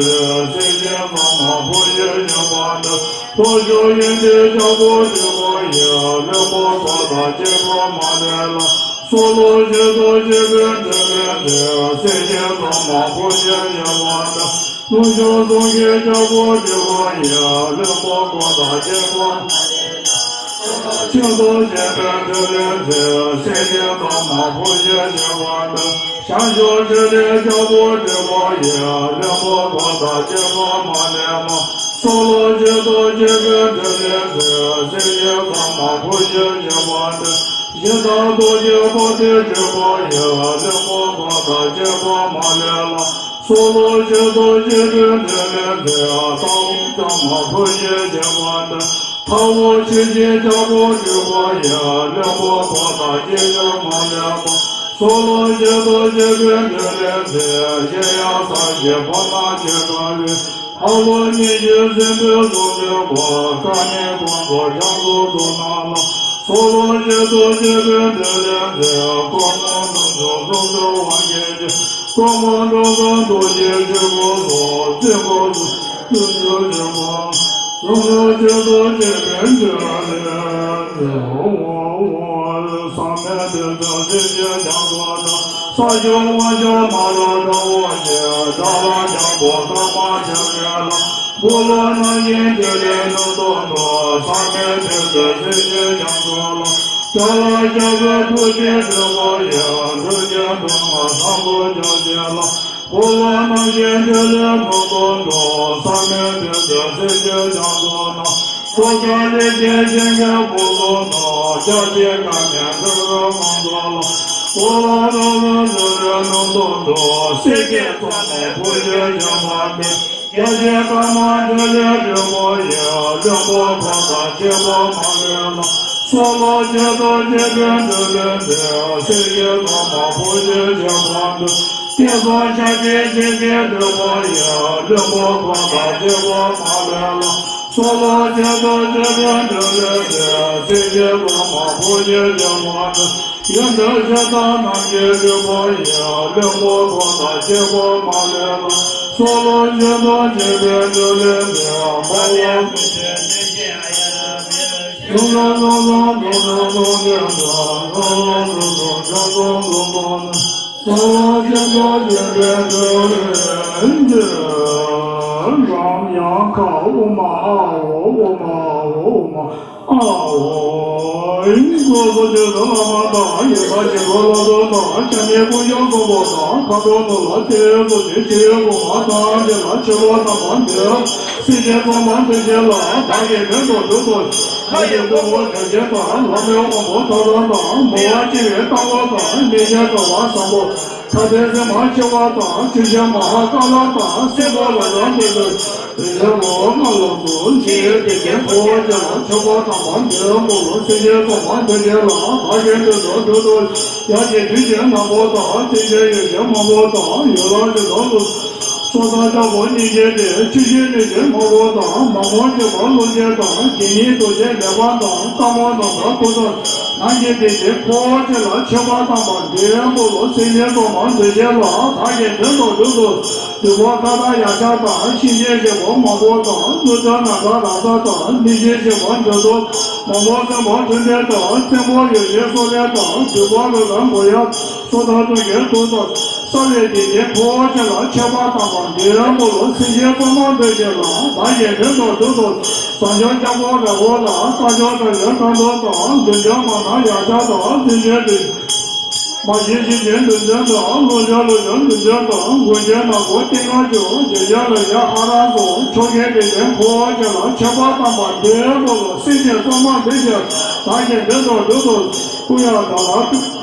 སྲས་བཅས་ཚང་མ་བུ་བཞིན་བྱོན་པ་དང་། ལྷོ་ཕྱོགས་དབྱིངས་ཀྱི་ལྕགས་ཕུར་འདྲེན་པ་ཡིས། བློན་པོ་འཁོར་དང་བཅས་པ་མ་ལུས་ལ། སྲོག་ལོ་རྒྱུན་དུ་བཞུགས་པའི་ཏི་ལི་ནི། སྲས་བཅས་ཚང་མ་བུ་བཞིན་བྱོན་པ་དང་། ནུབ་ཕྱོགས་ཟངས་ཀྱི་ལྕགས་ཕུར་འདྲེན་པ་ཡིས། བློན་པོ་འཁོར་དང་བཅས་པ། ཆེན་པོ་བྱེད་པའི་ཕྲིན་ལས་མཛད། སེམས་ཅན་ཚང་མ་བུ་སྐྱེས་བྱེད་པ་འདི། ཞང་ཞུང་ཆོས་ལས་རྒྱལ་པོ་དྲེགས་པ་ཡི། བློན་པོ་འཁོར་དང་བཅས་པ་མ་ལུས་པ། སྲོག་ལ་ཆེད་དུ་བྱེད་པའི་ཕྲིན་ལས་མཛད། སེམས་ཅན་ཚང་མ་བུ་སྐྱེས་བྱེད་པ་འདི། གཞི་བདག་རྡོ་རྗེ་དཔལ་ལྡན་དྲེགས་པ་ཡི། བློན་པོ་འཁོར་དང་བཅས་པ་མ་ལུས་པ། སྲོག་ལ་ཆེད་དུ་བྱེད་པའི་ཕྲིན་ལས་མཛད། ལྟ་བུ་ཚང་མ་བུ་སྐྱེས་བྱེད་པ་འདི། ལྟ་བུ་ཆོས་ཀྱི་རྒྱལ་པོ་དྲེགས་པ་ཡི། བློན་པོ་འཁོར་དང་བཅས་པ་མ་ལུས་པ། སྲོག་ལ་ཆེད་དུ་བྱེད་པའི་ཕྲིན་ལས་མཛད། གཞན་ཡང་ས་གཞི་བར་སྣང་ཆེ་ཁ་བའི། ལྷ་ཀླུ་གནོད་སྦྱིན་སྲིན་པོའི་གཟུགས་བྱེད་པ། སྐལ་ལྡན་ཀུན་ཏུ་རྒྱ་མཚོ་རྫོགས་རྣམས་ལ། སྲོག་ལ་ཆེད་དུ་བྱེད་པའི་ཕྲིན་ལས་མཛད། ཀུན་རྨོངས་དུག་གསུམ་གསུམ་གྱུར་དབང་གྱུར་ཅིང་། ཀུན་རྨོངས་དུག་གསུམ་དུག་གི་ཆོས་སྐུ་སོགས། བཙུན་དགོས་སུ་བཙུན་གྱུར་ཅིང་། སྲོག་ལ་ཆེད་དུ་བྱེད་པའི་ཕྲིན་ལས་མཛད། བསམ་མེད་པའི་ཚེ་སྲིད་ཞིའི་རྒྱ་མཚོ་ན། ས་ཆུ་དབང་ཕྱུག་མ་རུངས་དགྲ་བོ་ཆེ། དགྲ་ལ་ཕྱག་འཚལ་ལྷ་མ་ཆེ་ཁྱོད་ལ། འབུམ་ལོ་ནམ་མཁའི་ཐིག་ལེ་རྣམ་སྟོང་འདྲ། བསམ་མེད་པའི་ཚེ་སྲིད་ཞིའི་རྒྱ་མཚོ་ན། བྱ་ལ་རྒྱལ་པོའི་ཐུགས་རྗེའི་སྤྲུལ་པ་ཡིས། འགྲོ་ཀུན་འགྲོ་ལ་བཟང་པོ་སྐྱོང་བྱེད་ལ། འབུམ་ལོ་ནམ་མཁའི་ཐིག་ལེ་རྣམ་སྟོང་འདྲ། བསམ་མེད་པའི་ཚེ་སྲིད་ཞིའི་རྒྱ་མཚོ་ན། ཐུགས་རྗེ་ལེགས་བཤད་ཤིང་གི་སྤོས་ཚོགས་དང་། སྐྱབས་རྗེ་ཀརྨའི་ཚེ་རིལ་མང་ཚོགས་ལ། འབུམ་ལོ་ནམ་མཁའི་ཐིག་ལེ་རྣམ་སྟོང་འདྲ། སྲས་བཅས་ཚོགས་རྣམས་བུ་སྐྱེས་བྱེད་པ་འདི། རྒྱལ་ཆེན་ཀརྨ་ཏི་ལའི་སྤྲུལ་པ་ཡིས། བློན་པོ་འཁོར་དང་བཅས་པ་མ་ལུས་པ། སྲོག་ལ་ཆེད་དུ་བྱེད་པའི་ཕྲིན་ལས་མཛད། སྲས་བཅས་ཚོགས་རྣམས་བུ་སྐྱེས་བྱེད་པ་འདི། བསྟན་སྲུང་ཕྱག་རྒྱའི་སྤྱན་གྱི་སྤྲུལ་པ་ཡིས། བློན་པོ་འཁོར་དང་བཅས་པ་མ་ལུས་པ། སྲོག་ལ་ཆེད་དུ་བྱེད་པའི་ཕྲིན་ལས་མཛད། སྲས་བཅས་ཚོགས་རྣམས་བུ་སྐྱེས་བྱེད་པ་འདི། ཡོན་ཏན་ཤེས་དང་རྣམ་འབྱེད་སྤྲུལ་པ་ཡིས། བློན་པོ་འཁོར་དང་བཅས་པ་མ་ལུས་པ། སྲོག་ལ་ཆེད་དུ་བྱེད་པའི་ཕྲིན་ལས་མཛད། འཕགས་པ་ཀུན་གྱི་གནས་བརྟན་ཡུམ་ལ་ལྷ་ཚོགས་འཛིན་པ་ཡིས། སྲོག་ལ་ཆེད་དུ་བྱེད་པའི་ཕྲིན་ལས་མཛད། རང་ཡང་ཁ་ཨོ་མ་ཨ་ཨོ་ཨོ་མ་ཨོ་ཨོ་མ། ཨ་ཨོ། སྐུ་གསུང་ཐུགས་སུ་བླ་མ་དང་ཡེ་ཤེས་ཀྱི་འཁོར་ལོ་དང་། སྐྱབས་གནས་དཀོན་མཆོག་གསུམ་པོ་དང་། མཁའ་འགྲོ་ཀུན་ལ་བརྟེན་སོགས་ཀྱི་ཆོས་སྐུ་མ་ཐམས་ཅད་ལ་མཆོད་པ་དང་བ་འདུད། སེམས་ཅན་ཚང་མ་འདུལ་བྱེད་ལ་བདག་གིས་མདུན་དུ་བསྡུ་དོ། བདག་གི་སྐུ་འོ་བརྒྱ་བྱིན་དང་། ལྷ་མོའི་དབང་པོ་ཐོབ་དང་། མོས་པ་ཆེ་བའི་ལྟ་བ་དང་། གནས་ཆེན་དགའ་བ་བཟང་པོ། ཁ་དན་སྲིན་མོ་ཆེ་བ་དང་། ཆུ་ཤེལ་མ་ཧཱ་ཀ་ལ་དང་། སྲིན་པོ་ལ་ཡང་འདུད་དོ། དེ་ལས་འོ་མ་ལོངས་སུ་སྤྱད། དེ་ལས་འཁོར་བ་ཅན་ལ་མཆོད་པ་དང་བ་འདུད། འབུམ་ལོ་སེམས་ཅན་ཚང་མ་འདུལ་བྱེད་ལ། བདག་གིས་མདུན་དུ་བསྡུ་དོ། ཡབ་ཀྱི་བདུད་ཀྱི་ནག་པོ་དང་། སེམས་ཅན་ཡོ་བྱད་མང་པོ་དང་། ཡུལ་ལྷ་ཡུལ་ལྷ་ཀླུ་སོགས་དང་། ལྕགས་ཕོར་གཉིས་བརྒྱད་དེ། ཆུ་ཤེལ་ནུས་ཅན་མང་པོ་དང་། མ་རྨོས་ཅན་པ་ཀླུ་ཆེན་དང་། དགེ་བསྙེན་རྡོ་རྗེ་ལེགས་པ་དང་། རྟ་མོ་ནམ་མཁའ་སྤུ་ཐང་། ནམ་མཁའི་མཐའ་བཞིའི་འཁོར་བ་ཅན་ལ་མཆོད་པ་དང་བ་འདུད། འབུམ་ལོ་སེམས་ཅན་ཚང་མ་འདུལ་བྱེད་ལ། བདག་གིས་མདུན་དུ་བསྡུ་དོ། བདུད་པོ་མཐའ་དག་ཡང་ཆགས་དང་། གཤིན་རྗེའི་གཤེད་པོ་མང་པོ་དང་། ཀླུ་བཙན་ནམ་མཁའ་ར་ས་དང་། གནོད་སྦྱིན་གཤེད་པོ་འདྲེ་གདོན་མང་པོ། སྲིན་པོ་ཁྲི་འབྲིང་དང་། བཙན་པོ་ཡེ་ཤེས་སོགས་ལས་དང་། བདུད་པོ་ཀླུ་དང་མགོ་ཡང་སོགས་དང་། གདོན་བགེགས་དུག་དང་། ས་ལས་དེ་བཞིན་འཁོར་བ་ཅན་ལ་མཆོད་པ་དང་བ་འདུད། འབུམ་ལོ་སེམས་ཅན་ཚང་མ་འདུལ་བྱེད་ལ། བདག་གིས་མདུན་དུ་བསྡུ་དོ། བཟང་སྐྱོང་སྐྱབས་དཔུང་ལེགས་པོ་ལ། རྟ་མཆོག་དང་ཡོན་ཁང་ཐོག་དང་། བདུད་འཇོམས་མ་ནག་ཡང་ཆགས་དང་། བཙན་བྱོལ་དུ། མ་གཞི་གཤིན་རྗེའི་གདུང་བཙན་དང་། ཀླུ་ཆེན་ཀླུ་ཆེན་གདུང་བཙན་དང་། མགོན་ཆེན་ནག་པོ་ཏིང་ངེ་འཛིན། རྗེ་བཙུན་ལ་ཡ་ཨ་ར་སོགས། ཕྱོགས་ཀྱི་དེ་བཞིན་འཁོར་བ་ཅན་ལ་མཆོད་པ་དང་བ་འདུད། འབུམ་ལོ་སེམས་ཅན་ཚང་མ་འདུལ་བྱེད་ལ། བདག་གིས་མདུན་དུ་བསྡུ་དོ། སྐུ་ཡང་དག་ལ་སྤྲུལ།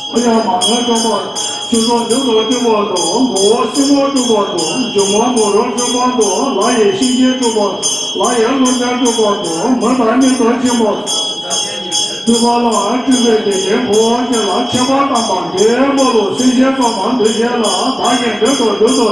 སྐུ་ཡང་མ་ནས་སྤྲུལ་པ་དང་། ཆུ་སྲིན་རྒྱུན་དུ་སྤྲུལ་པ་དང་། མོ་བོ་སྲིན་མོ་སྤྲུལ་པ་དང་། འཇུག་མ་མོ་རང་སྤྲུལ་པ་དང་། ལྷ་ཡི་གཤིན་རྗེ་སྤྲུལ་པ། ལྷ་ཡི་ཀླུ་བཙན་སྤྲུལ་པ་དང་། མི་དང་གཉན་དང་ཕྱི་མ། སྤྲུལ་པ་ལ་སྤྲུལ་པའི་དེ་བཞིན་འཁོར་བ་ཅན་ལ་མཆོད་པ་དང་བ་འདུད། འབུམ་ལོ་སེམས་ཅན་ཚང་མ་འདུལ་བྱེད་ལ། བདག་གིས་མདུན་དུ་བསྡུ་དོ།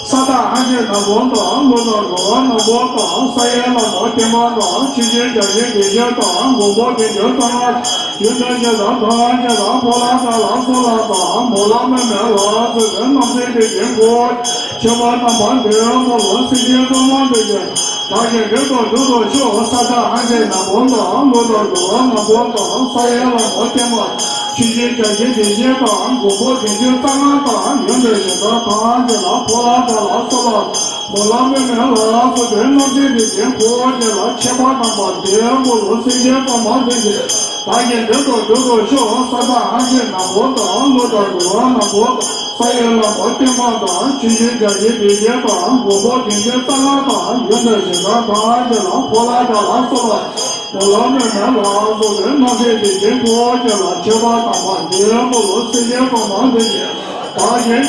ས་བདག་ཨ་ཞེ་ནག་པོ་དང་། ཀླུ་དང་རོ་ལྔ་ནག་པོ་དང་། ས་ཡི་ལྷ་མོ་བསྟན་པ་དང་། ཆུ་སྐྱེས་རྒྱལ་ཆེན་བདེ་ཆེན་དང་། མགོན་པོ་དེ་བཞིན་གསང་སྔགས་ཡོན་ཏན་ཆེ་དང་ཐོབ་དབང་ཆེ་དང་། ཕོ་ལྷ་དགྲ་ལྷ་ཚོགས་ལྷ་དང་། མོ་ལྷ་མི་མེད་ལྷ་ཚོགས་ཀྱི་རྣམ་སྲས་དེ་བཞིན་འཁོར་བ་མཆོད་པ་དང་བ་འདུད། འབུམ་ལོ་སེམས་ཅན་ཚང་མ་འདུལ་བྱེད། བདག་གིས་མདུན་དུ་འདུག་ཏུ་ཆུག་ས་དང་ལྷ་འདྲེ་ནག་པོ་དང་། ཀླུ་དང་འབྲུག་པ་ནག་པོ་དང་། ས་ཡི་ལྷ་མོ་བརྟན་མ་དང་། ཆོས་སྐྱོང་བརྒྱ་བྱིན་སྡེ་བཞི་དང་། མགོན་པོ་བདུན་ཅུ་རྩ་ལྔ་དང་། ཡོན་ཏན་གཞན་དག་ཐམས་ཅད་ལ། ཕོ་ལྷ་དགྲ་ལྷ་སོགས་ལ། མོ་ལྷ་མོ་མོ་ལ་སོགས་པའི་རྣམ་འདྲེན་སྡེ་བཞིའི་འཁོར་བཅས་ལ། མཆོད་པ་དམ་པ་འདི་ཡང་འབུལ་ལོ། སེར་སྐྱའི་པདྨ་འདི་ཡིས། བདག་གིས་མདུན་དུ་འདུག་ཏུ་ཆུག་ས་དང་ལྷ་འདྲེ་ནག་པོ་དང་། ཀླུ་དང་འབྲུག་པ་ནག་པོ་དང་། ས་ཡི་ལྷ་མོ་བརྟན་མ་དང་། ཆོས་སྐྱོང་བརྒྱ་བྱིན་སྡེ་བརྒྱད་དང་། མགོན་པོ་བདུན་ཅུ་རྩ་ལྔ་དང་། ཡོན་ཏན་གཞན་དག་ཐམས་ཅད་ལ། ཕོ་ལྷ་དགྲ་ལྷ་སོགས་ལ། མོ་ལྷ་མོ་མོ་ལ་སོགས་པའི་རྣམ་འདྲེན་སྡེ་བཞིའི་འཁོར་བཅས་ལ། མཆོད་པ་དམ་པ་འདི་ཡང་འབུལ་ལོ། སེར་སྐྱའི་པདྨ་འདི་ཡིས། བདག་གིས་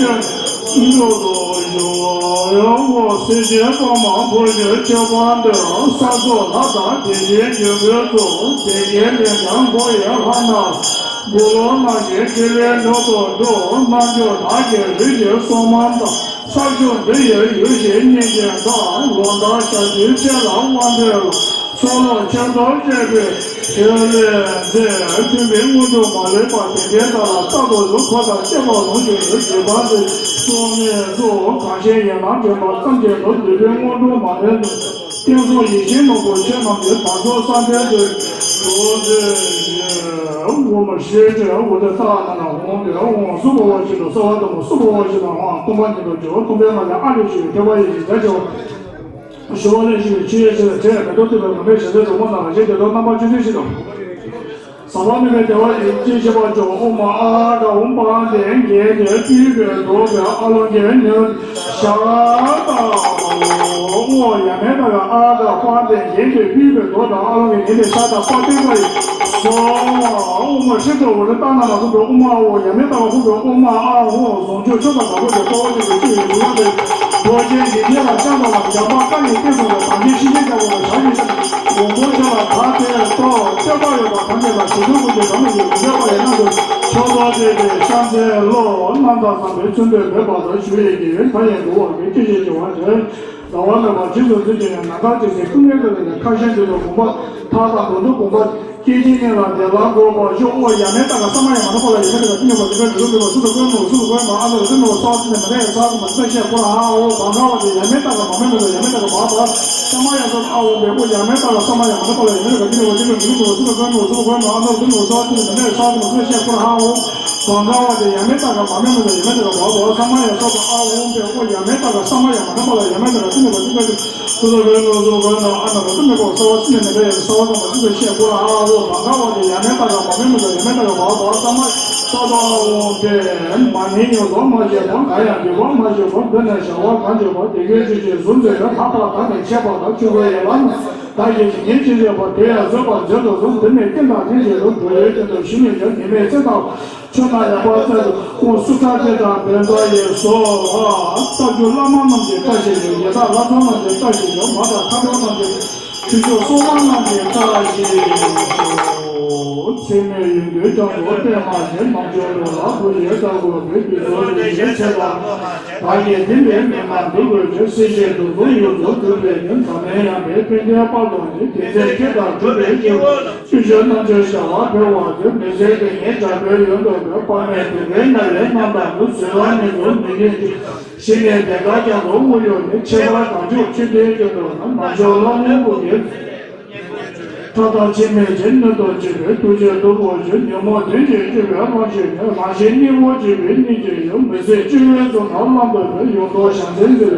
མདུན་དུ་འདུག་ཏུ་ཆུག་སེར་སྐྱའི་པདྨ་འབུལ་ཞིང་མཆོད་པ་འདི། ས་སོགས་ལྷ་དང་དེ་བཞིན་འབྱུང་པོའི་གཙོ། དེ་ཡི་ལས་ཀྱང་འགྲོ་ཡི་ལྷ་རྣམས། འབུལ་ལོ་ནམ་ཞིག་ཕྲིན་ལས་མྱུར་དུ་འགྲུབ། རྣལ་འབྱོར་བདག་གི་རིགས་ཀྱི་སྲོག་དམར་དང་། ས་ཕྱོགས་འདི་ཡི་ཡུལ་གཞན་གཉིས་ཀྱི་བདག་ལོ་ཟླ་ཞག་དུས་བཅས་ལ་དབང་སྟེར་ལ། ཚོགས་ལ་ཆོས་ཚོགས་བཅས་པའི་ཆོས་ལས་མཛད། མཐུན་པའི་དངོས་གྲུབ་མ་ལུས་པ། དེ་འདྲའི་བདག་ལ་རྟག་ཏུ་གཟུགས་ཁོ་ཐག་བཅས་པ་ལོངས་སྤྱོད་ནུས། བྱེད་པ་འདི་སྲོག་མེད་གཟུགས། གང་ཞིག་ཡན་ལག་འདྲེན་པ་ཙམ་གྱིས་ནུབ། འདུས་པའི་དངོས་གྲུབ་མ་ལུས་ནུས། བསྟན་སྲུང་ཡིད་བཞིན་ནོར་བུ་ཆོས་རྣམས་ཀྱི། བདག་སོགས་བསམ་འཕེལ་དུ་འགྲོ་མཛད་ཞིང་། འོ་མ་ཤེས་བྱ་འོ་དེ་ལྟ་ན་ན་འོང་དེ་འོང་སུ་བ་བ་ཞིག་ཏུ་ས་བ་དུ་མ་སུ་བ་བ་ཞིག་ཏུ་འོང་སྟོང་པ་ཉིད་དུ་འཇོག་སྟོང་པའི་ངང་ལས་ཨ་ལས་ཞིག་ཐོད་པ་ཡི་ཞིག་བྱ་བྱ་བ། ཞི་བ་ལས་ཞི་བའི་ཆོས་ཡོད་ཕྱིར། དེ་མེ་ཏོག་བཏུད་པའི་མུན་པའི་ཞལ་ཟས་སུ་སྔོ་ནག་ཞིག་དེ་དག་རྣམ་པར་སྤྱོད་ཚུལ་ཞིག་དང་། ཟག་པ་མེད་པའི་བདེ་བ་ཡིན་ཅེས་བཤད་པ་བྱུང་། ཨོཾ་ཨ་ག་ཨོཾ་དཔལ་ལྡན་རྒྱལ་དེ་སྤྲུལ་པའི་མདོག་དང་ཨ་ལོང་གི་ཉི་ཤར་དང་། ཨོཾ་ཡ་མེ་ཏ་ག་ཨ་ག་དཔལ་ལྡན་རྒྱལ་དེ་སྤྲུལ་པའི་མདོག་དང་ཨ་ལོང་གི་ཉི་ཟླའི་ཤར་དང་དཔལ་སྟོན་པ་ཡི་སོ། ཨོཾ་ཧྲཱིཿ་ཨོཾ་ཏཱ་ན་ན་ཧུ་དོ་ཨོཾ་ཨ་ཨོ་ཡ་མེ་ཏ་ག་ཧུ་དོ་ཨོཾ་ཨ་ཨོ་ཟུང་འཇུག་ཆོས་དང་དྭགས་པོ་དེ་ལྟོ་བ་གཅིག་ཏུ་སྤྲུལ་བའི་ལུས་ངག་དེ། རྡོ་རྗེ་འཇིགས་བྱེད་ལ་ཤར་དང་ལ་འཇམ་དཔལ་བཀའ་ཡི་སྟེང་དུ་ལ་དམ་ཅན་ཤིང་ཆེན་རྒྱལ་པོ་ལ་ཞབས་ཀྱིས་བཅགས། མགོན་པོ་ཁྱོད་ལ་བདག་དེ་ལྟོ་བསྟོད་པ་ཡོད་པ་ཐམས་ཅད་ལ་ཞི་ཁྲོའི་སྐུ་གི་དམ་ལ་ཡོད་མི་འདོད་པ་ཡི་སྣང་དུ་ཆོས་ཐོག་བསྟོད་པའི་ཤམ་ཚའི་བློ་རྣམ་དག་བསམ་པའི་ཚུལ་འདོད་མེད་པ་དང་ཞུ་ཡི་གེ་མཐའ་ཡས་འགྲོ་བ་གི་སྐད་ཅིག་བྱེ་བ་དེ། ཟླ་བ་ལ་བ་ཇི་ཙམ་ཟིན་ཅིང་ཡང་ནམ་མཁའ་ཇི་སྲིད་ཀུན་ནས་ལྡན་པའི་ཁ་ཞེང་དུས་དང་དགོངས་པ་མཐའ་དང་དོན་དུ་དགོངས་པ། སྐད་ཅིག་ཉིད་ལ་བདེ་བླག་འགོད་པར་ཤོག་ཨོ་ཡ་མེ་ཏ་ག་ས་མ་ཡ་མ་ན་པ་ལ་ཡ་མེ་ཏ་ག་ཏི་ནི་པ་ཏི་ཀ་ཏི་རུ་ཏི་པ་སུ་ཏུ་ཀོ་ནོ་སུ་ཏུ་ཀོ་མ་ཨ་ལ་ཏི་ནོ་ས་ཏི་ནི་མ་ན་ཡ་ས་ཏི་མ་ཏི་ཤ་ཀོ་ཧ་ཨོ་བ་ག་བ་ཏི་ཡ་མེ་ཏ་ག་མ་མེ་མེ་ཏ་ཡ་མེ་ཏ་ག་བ་བ་ས་མ་ཡ་ས་ཨ་ཨོ་བེ་ཨོ་ཡ་མེ་ཏ་ག་ས་མ་ཡ་མ་ན་པ་ལ་ཡ་མེ་ཏ་ག་ཏི་ནི་པ་ཏི་ཀ་ཏི་རུ་ཏི་པ་སུ་ཏུ་ཀོ་ནོ་སུ་ཏུ་ཀོ་མ་ཨ་ལ་ཏི་ནོ་ས་ཏི་ནི་མ་ན་ཡ་ས་ཏི་མ་ཏི་ཤ་ཀོ་ཧ་ཨོ། བ་ག་བ་ཏི་ཡ་མེ་ཏ་ག་མ་མེ་མེ་ཏ་ཡ་མེ་ཏ་ག་བ་བ་ས་མ་ཡ་ས་ཏ་ཨ་ཨོ་བེ་ཨོ་ཡ་མེ་ཏ་ག་ས་མ་ཡ་མ་ན་པ་ལ་ཡ་མེ་ཏ་ག་ཏི་ནི་པ་ཏི་ཀ་ཏི་སུ་ལ་བའི་ལོ་ཟུར་བའི་ནང་ཨ་ན་ར་ཏི་མེ་པོ་ས་བ་སི་ནེ་མེ་ཏ་ཡ་ས་བ་ཏ་མ་སི་ཏ་ཤེ་ཀོ་ཨ་ཨོ་བ་ག་བ་ཏི་ཡ་མེ་ཏ་ག་མ་མེ་མེ་ཏ་ཡ་མེ་ཏ་ག་བ་བ་ས་མ་ས་ཏ་ཨོ་བེ་མ་ནི་ཉོ་ལོ་མ་ཞེ་བ་ག་ཡ་འདི་བ་མ་ཞེ་བ་འདི་ནས་བྱ་བ་གང་བྱེད་པ་དེ་གའི་ཆོས་ཀྱི་གཟུགས་འཛིན་པའི་ལྷག་པ་དག་ནི་ཆད་པ་དང་ཆོས་གོས་ཡན་ལག་ནི་བདག་གིས་ཇི་སྙེད་ཅི་བྱེད་པ་དེ་ཡང་བཟོད་པར་མཛད་དུ་གསོལ། འདི་ནི་ཀུན་དང་ལྡན་ཞིང་ལུས་འགྲོ་བའི་དོན་དུ་ཞི་བའི་ཕྱིར་ཉི་མའི་ཚེ་དང་། ཆོས་རྣམས་ཡོད་པར་བརྩོན་དུ་ཁོང་སུ་ཁྲ་དེ་དང་བོད་མདོ་ཡི་སོ། རྟ་རྒྱུག་བླ་མ་རྣམས་ཀྱི་བཀྲ་ཤིས་ཤོག་ཡི་དྭགས་ལྷ་ཚོགས་རྣམས་ཀྱི་བཀྲ་ཤིས་ཤོག་མ་དང་མཁའ་འགྲོ་རྣམས་ཀྱི་ཆོས་སྐྱོང་སྲུང་མ་རྣམས་ཀྱི་བཀྲ་ཤིས་ཤོག་ཚད་མེད་ཡོན་ཏན་རྒྱ་མཚོ་པདྨ་ཞེས། རྣལ་འབྱོར་ལུས་ལ་བུ་ཡི་བདག་དགོས་པའི་དུས་གསུམ་རིན་ཆེན་ཚེ་དང་། བདག་གིས་བསྟན་པའི་མན་ངག་འདི་འགོད་ཅིང་། སྲིད་ཞིའི་དུག་གསུམ་ཡོངས་སུ་འཁྲུད་པའི་ཉིན། འཛམ་གླིང་ཡངས་པའི་ཕན་བདེའི་དཔལ་སྟོང་ནས། དེ་ཚེ་ཁྱེད་དང་འཕྲད་པའི་སྐྱེ་བོ་བཅུ་བཞི་རྣམས་ཀྱི་བྱ་བ་འཕེལ་བར་འགྱུར། མི་ཟད་དེ་ཉིད་དྲག་པོའི་ཡོན་ཏན་ཀུན། དཔག་མེད་གདུལ་དཀའི་ནད་ལས་རྣམ་དག་ནི། གཟུགས་དང་ཉིད་དུ་མི་འགྱུར་ཞིང་། ཞི་ནས་བདེ་མཆོག་རྒྱ་མཚོ་དབུས་གཡོ་ནས། ཁྱད་པར་དལ་འབྱོར་ཆོས་འདིའི་སྐྱོན་དུ་ན། རྣལ་འབྱོར་ལྷ་མོ་བུ་ཡི་ཁྲག་དང་ཕྱེ་མའི་རྗེས། སྣོད་དུ་བྱེད་པའི་ཐུགས་རྗེས་སྟོབས་པོ་ཆེ། ཉོན་མོངས་གདོན་གྱིས་བསྐྱེད་པའི་ལྷ་ཆོས་ནི། རང་གཞན་གཉིས་པོ་འཇིག་པའི་གཉིད་ཀྱི་ཡུལ། མི་ཟད་སྤྱི་བོའི་གཙུག་ན་བླང་དོར་བའི། ཡོངས་རྫོགས་བྱང་སེམས་འཛིན་པའི་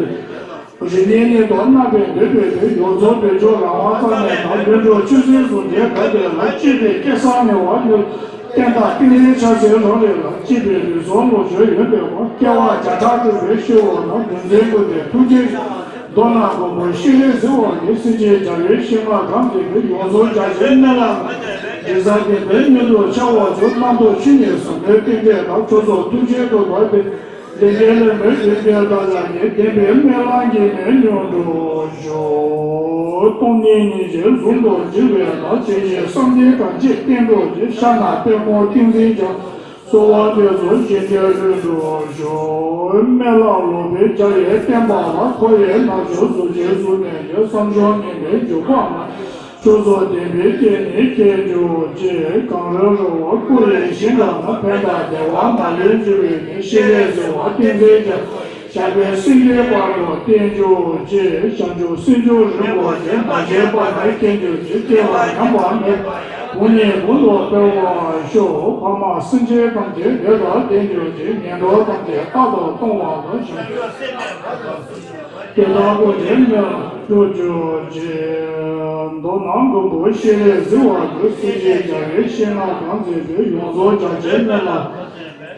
རིགས་ལྔའི་ཉིད་དུ་བརྣག་པའི་འདོད་པའི་དོན། ཡོངས་རྫོགས་བདེ་མཆོག་རང་དབང་རྩལ་གནས་དང་། ལྷུན་གྲུབ་ཆོས་སྲིད་ཟུང་འབྲེལ་དགའ་བདེ་ལ། གཅེས་པའི་སྐལ་བཟང་ནི་བ་ནི། བསྟན་དང་ཏིང་འཛིན་ཕྱག་འཚལ་ལོ་ལེགས་ལ། གཅེས་པའི་ལུས་སྲོག་ལོངས་སྤྱོད་ཡོན་ཏན་པ། སྐྱེ་བ་བརྒྱ་ཕྲག་སྒྲུབ་པའི་སྤྱི་བོ་ན། འདུལ་འཛིན་ཀུན་ལྡན་ཐུགས་རྗེ་ཆེ། མདོར་ན་མགོན་པོ་ཤེས་རིག་གཟིགས་པ་ནི། སྲིད་ཞིའི་རྒྱལ་བའི་གཤེད་མ་གང་གིས་ཀྱང་། ཡོངས་རྫོགས་རྒྱ་ཆེན་སྨན་བླ་མ། དྲི་ཟ་བདེན་པའི་སྨན་དུ་འཆར་བར་འགྱུར། རྣམ་རྟོག་ཆོས་ཉིད་ཟབ་མོའི་རྟེན་འབྲེལ་དང་། ཕྱོགས་སུ་ཐུགས་རྗེ་ཐོགས་པ་སྟེ། ལས་ཀྱི་ལེན་པའི་རིམ་གྱིས་བདག་ལ་ཉེ། བདེན་པའི་སྨོན་ལམ་གྱིས་ནི་མྱུར་འགྲུབ་ཤོག་སྟོང་ཉིད་སྙིང་རྗེ་ཟུང་དུ་འཇུག་པའི་ལམ། ཇི་བཞིན་བསམ་གཏན་གང་བྱེད་བརྟན་གྲོགས་ཀྱི། ཕྱག་ན་པདྨོ་ཏིང་འཛིན་འཆང་། གསོལ་བ་འདེབས་སོ་བཞེད་དོན་ལྷུན་གྲུབ་ཤོག་སྨན་བླ་སློབ་དཔོན་རྒྱ་ཡི་བསྟན་པ་ལ། འཁོར་བའི་ནག་ཕྱོགས་གཟུགས་ཅན་གཟུགས་མེད་ཀྱི། བསམ་སྦྱོར་ངན་པའི་འཇུག་པ་མ། ཕྱོགས་སུ་བདེན་པའི་སྐྱེ་གནས་སྐྱེ་གྱུར་ཅིག་གངས་རི་རི་བོ་ཀུ་ལའི་ཞིང་ཁམས་ན། ཕན་དང་བདེ་བ་མ་ལུས་འབྱུང་བའི་གནས། ཤེས་རིག་གཟིགས་པ་ཏིང་འཛིན་འཆང་། ཞབས་པད་སྲིད་མཐའི་བར་དུ་བརྟན་གྱུར་ཅིག། བྱང་ཆུབ་སེམས་མཆོག་རིན་པོ་ཆེ། ནམ་མཁའི་དཔག་བསམ་མཁྱེན་གྱུར་ཅིག། སྐྱེ་བ་ཉམས་པ་མེད་པ་ཡང་། གོང་ནས་གོང་དུ་འཕེལ་བར་ཤོག། ཕ་མ་སེམས་ཅན་ཐམས་ཅད་བདེ་དང་ལྡན་གྱུར་ཅིག། ངན་འགྲོ་ཐམས་ཅད་རྟག་ཏུ་སྟོངས་པ་དང་། བྱང་ཆུབ་སེམས་དཔའི་རྣམ་པར་རྒྱལ་བ་ཐམས་ཅད་མྱུར་དུ་གྲུབ་གྱུར་ཅིག། མདོར་ན་མགོན་པོ་ཤེས་རིག་གཟིགས་པ་གུས། སྲས་བཅས་རྒྱལ་བའི་ཞལ་སྔ་གང་མཛད་པའི། ཡོངས་རྫོགས་རྒྱ་ཆེན་མི་ལ་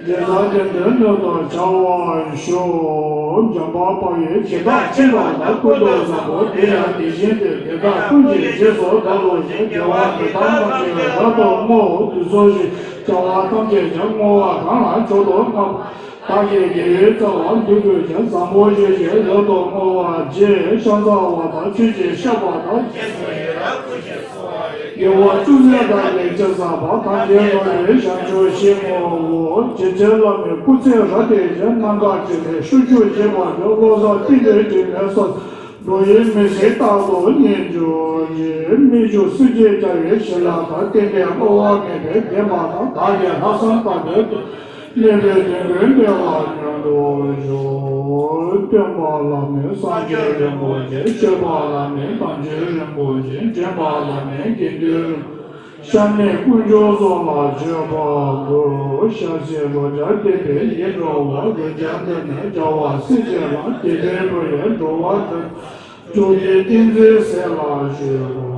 རྗེས་སུ་བདག་བདེན་དོན་མདུན་དུ་བྱ་བར་ཤོག། འཇམ་དཔལ་དཔའ་བོས་ཇི་ལྟར་མཁྱེན་པ་ལྟར། ཀུན་ཏུ་བཟང་པོ་དེ་ཡང་དེ་བཞིན་ཏེ། དེ་དག་ཀུན་གྱི་རྗེས་སུ་བདག་སློབ་ཅིང་། དགེ་བ་འདི་དག་རྣམས་ཀྱང་རབ་ཏུ་བསྔོའོ། དུས་གསུམ་གཞི་བྱ་བ་ཐམས་ཅད་ཀྱང་། བསྔོ་བ་གང་ལ་མཆོག་ཏུ་བསྔགས་པ། བདག་གིས་དགེ་བའི་རྩ་བ་འདི་བསྒོམས་ཀྱང་། བཟང་པོ་སྤྱོད་ཕྱིར་རབ་ཏུ་བསྔོ་བ་བགྱིའོ། ཕྱག་འཚལ་བ་དང་ཆོས་ཀྱི་བཤད་པ་དང་། དགེ་བ་ཅུང་ཟད་བདག་གིས་ཅི་བསགས་པ། ཐམས་ཅད་རྫོགས་པའི་བྱང་ཆུབ་ཤིང་བསྔོའོ། རྗེ་བཙུན་བླ་མའི་སྐུ་ཚེ་རབ་བརྟན་ཅིང་། ནམ་མཁའ་ཁྱབ་པའི་ཤུགས་ཀྱིས་བརྗིད་པར་གྱུར། བློ་བཟང་བསྟན་པའི་དྲི་མེད་སོགས། འགྲོ་བའི་མི་ཚེ་རྟག་ཏུ་བརྙེས་གྱུར་ཅིག། སྨིན་མཆོག་སྲས་བཅས་རྒྱལ་བའི་ཞལ་སྔ་དང་། བསྟན་པའི་དབུ་བ་མེད་པས་བརྒྱན་པ་དང་། བདག་གིས་ལྷག་བསམ་དག་པའི་སྒོ་ནས། གནས་པའི་དོན་ཀུན་འགྲུབ་པ་མྱུར་དུ་ཤོག། སྟོན་པ་བླ་མེད་སངས་རྒྱས་རིན་པོ་ཆེ། སྤྱོད་པ་བླ་མེད་དམ་ཆོས་རིན་པོ་ཆེ། འདྲེན་པ་བླ་མེད་དགེ་འདུན་རིན་པོ་ཆེ། ཤ་ནད་ཀུན་འབྱུང་སོགས་ལ་མཆོད་པ་འབུལ། ཞལ་ཟས་རོ་བརྒྱ་བསྟན་པས་ཡིད་འཕྲོག་པ། རོ་བརྒྱ་འདི་ནི་རྒྱལ་བ་སྲས་བཅས་ལ། དད་པས་འབུལ་བས་འགྲོ་བ་དོན། མཆོག་གི་ཏིང་འཛིན་སྲས་ལ་ཞུ།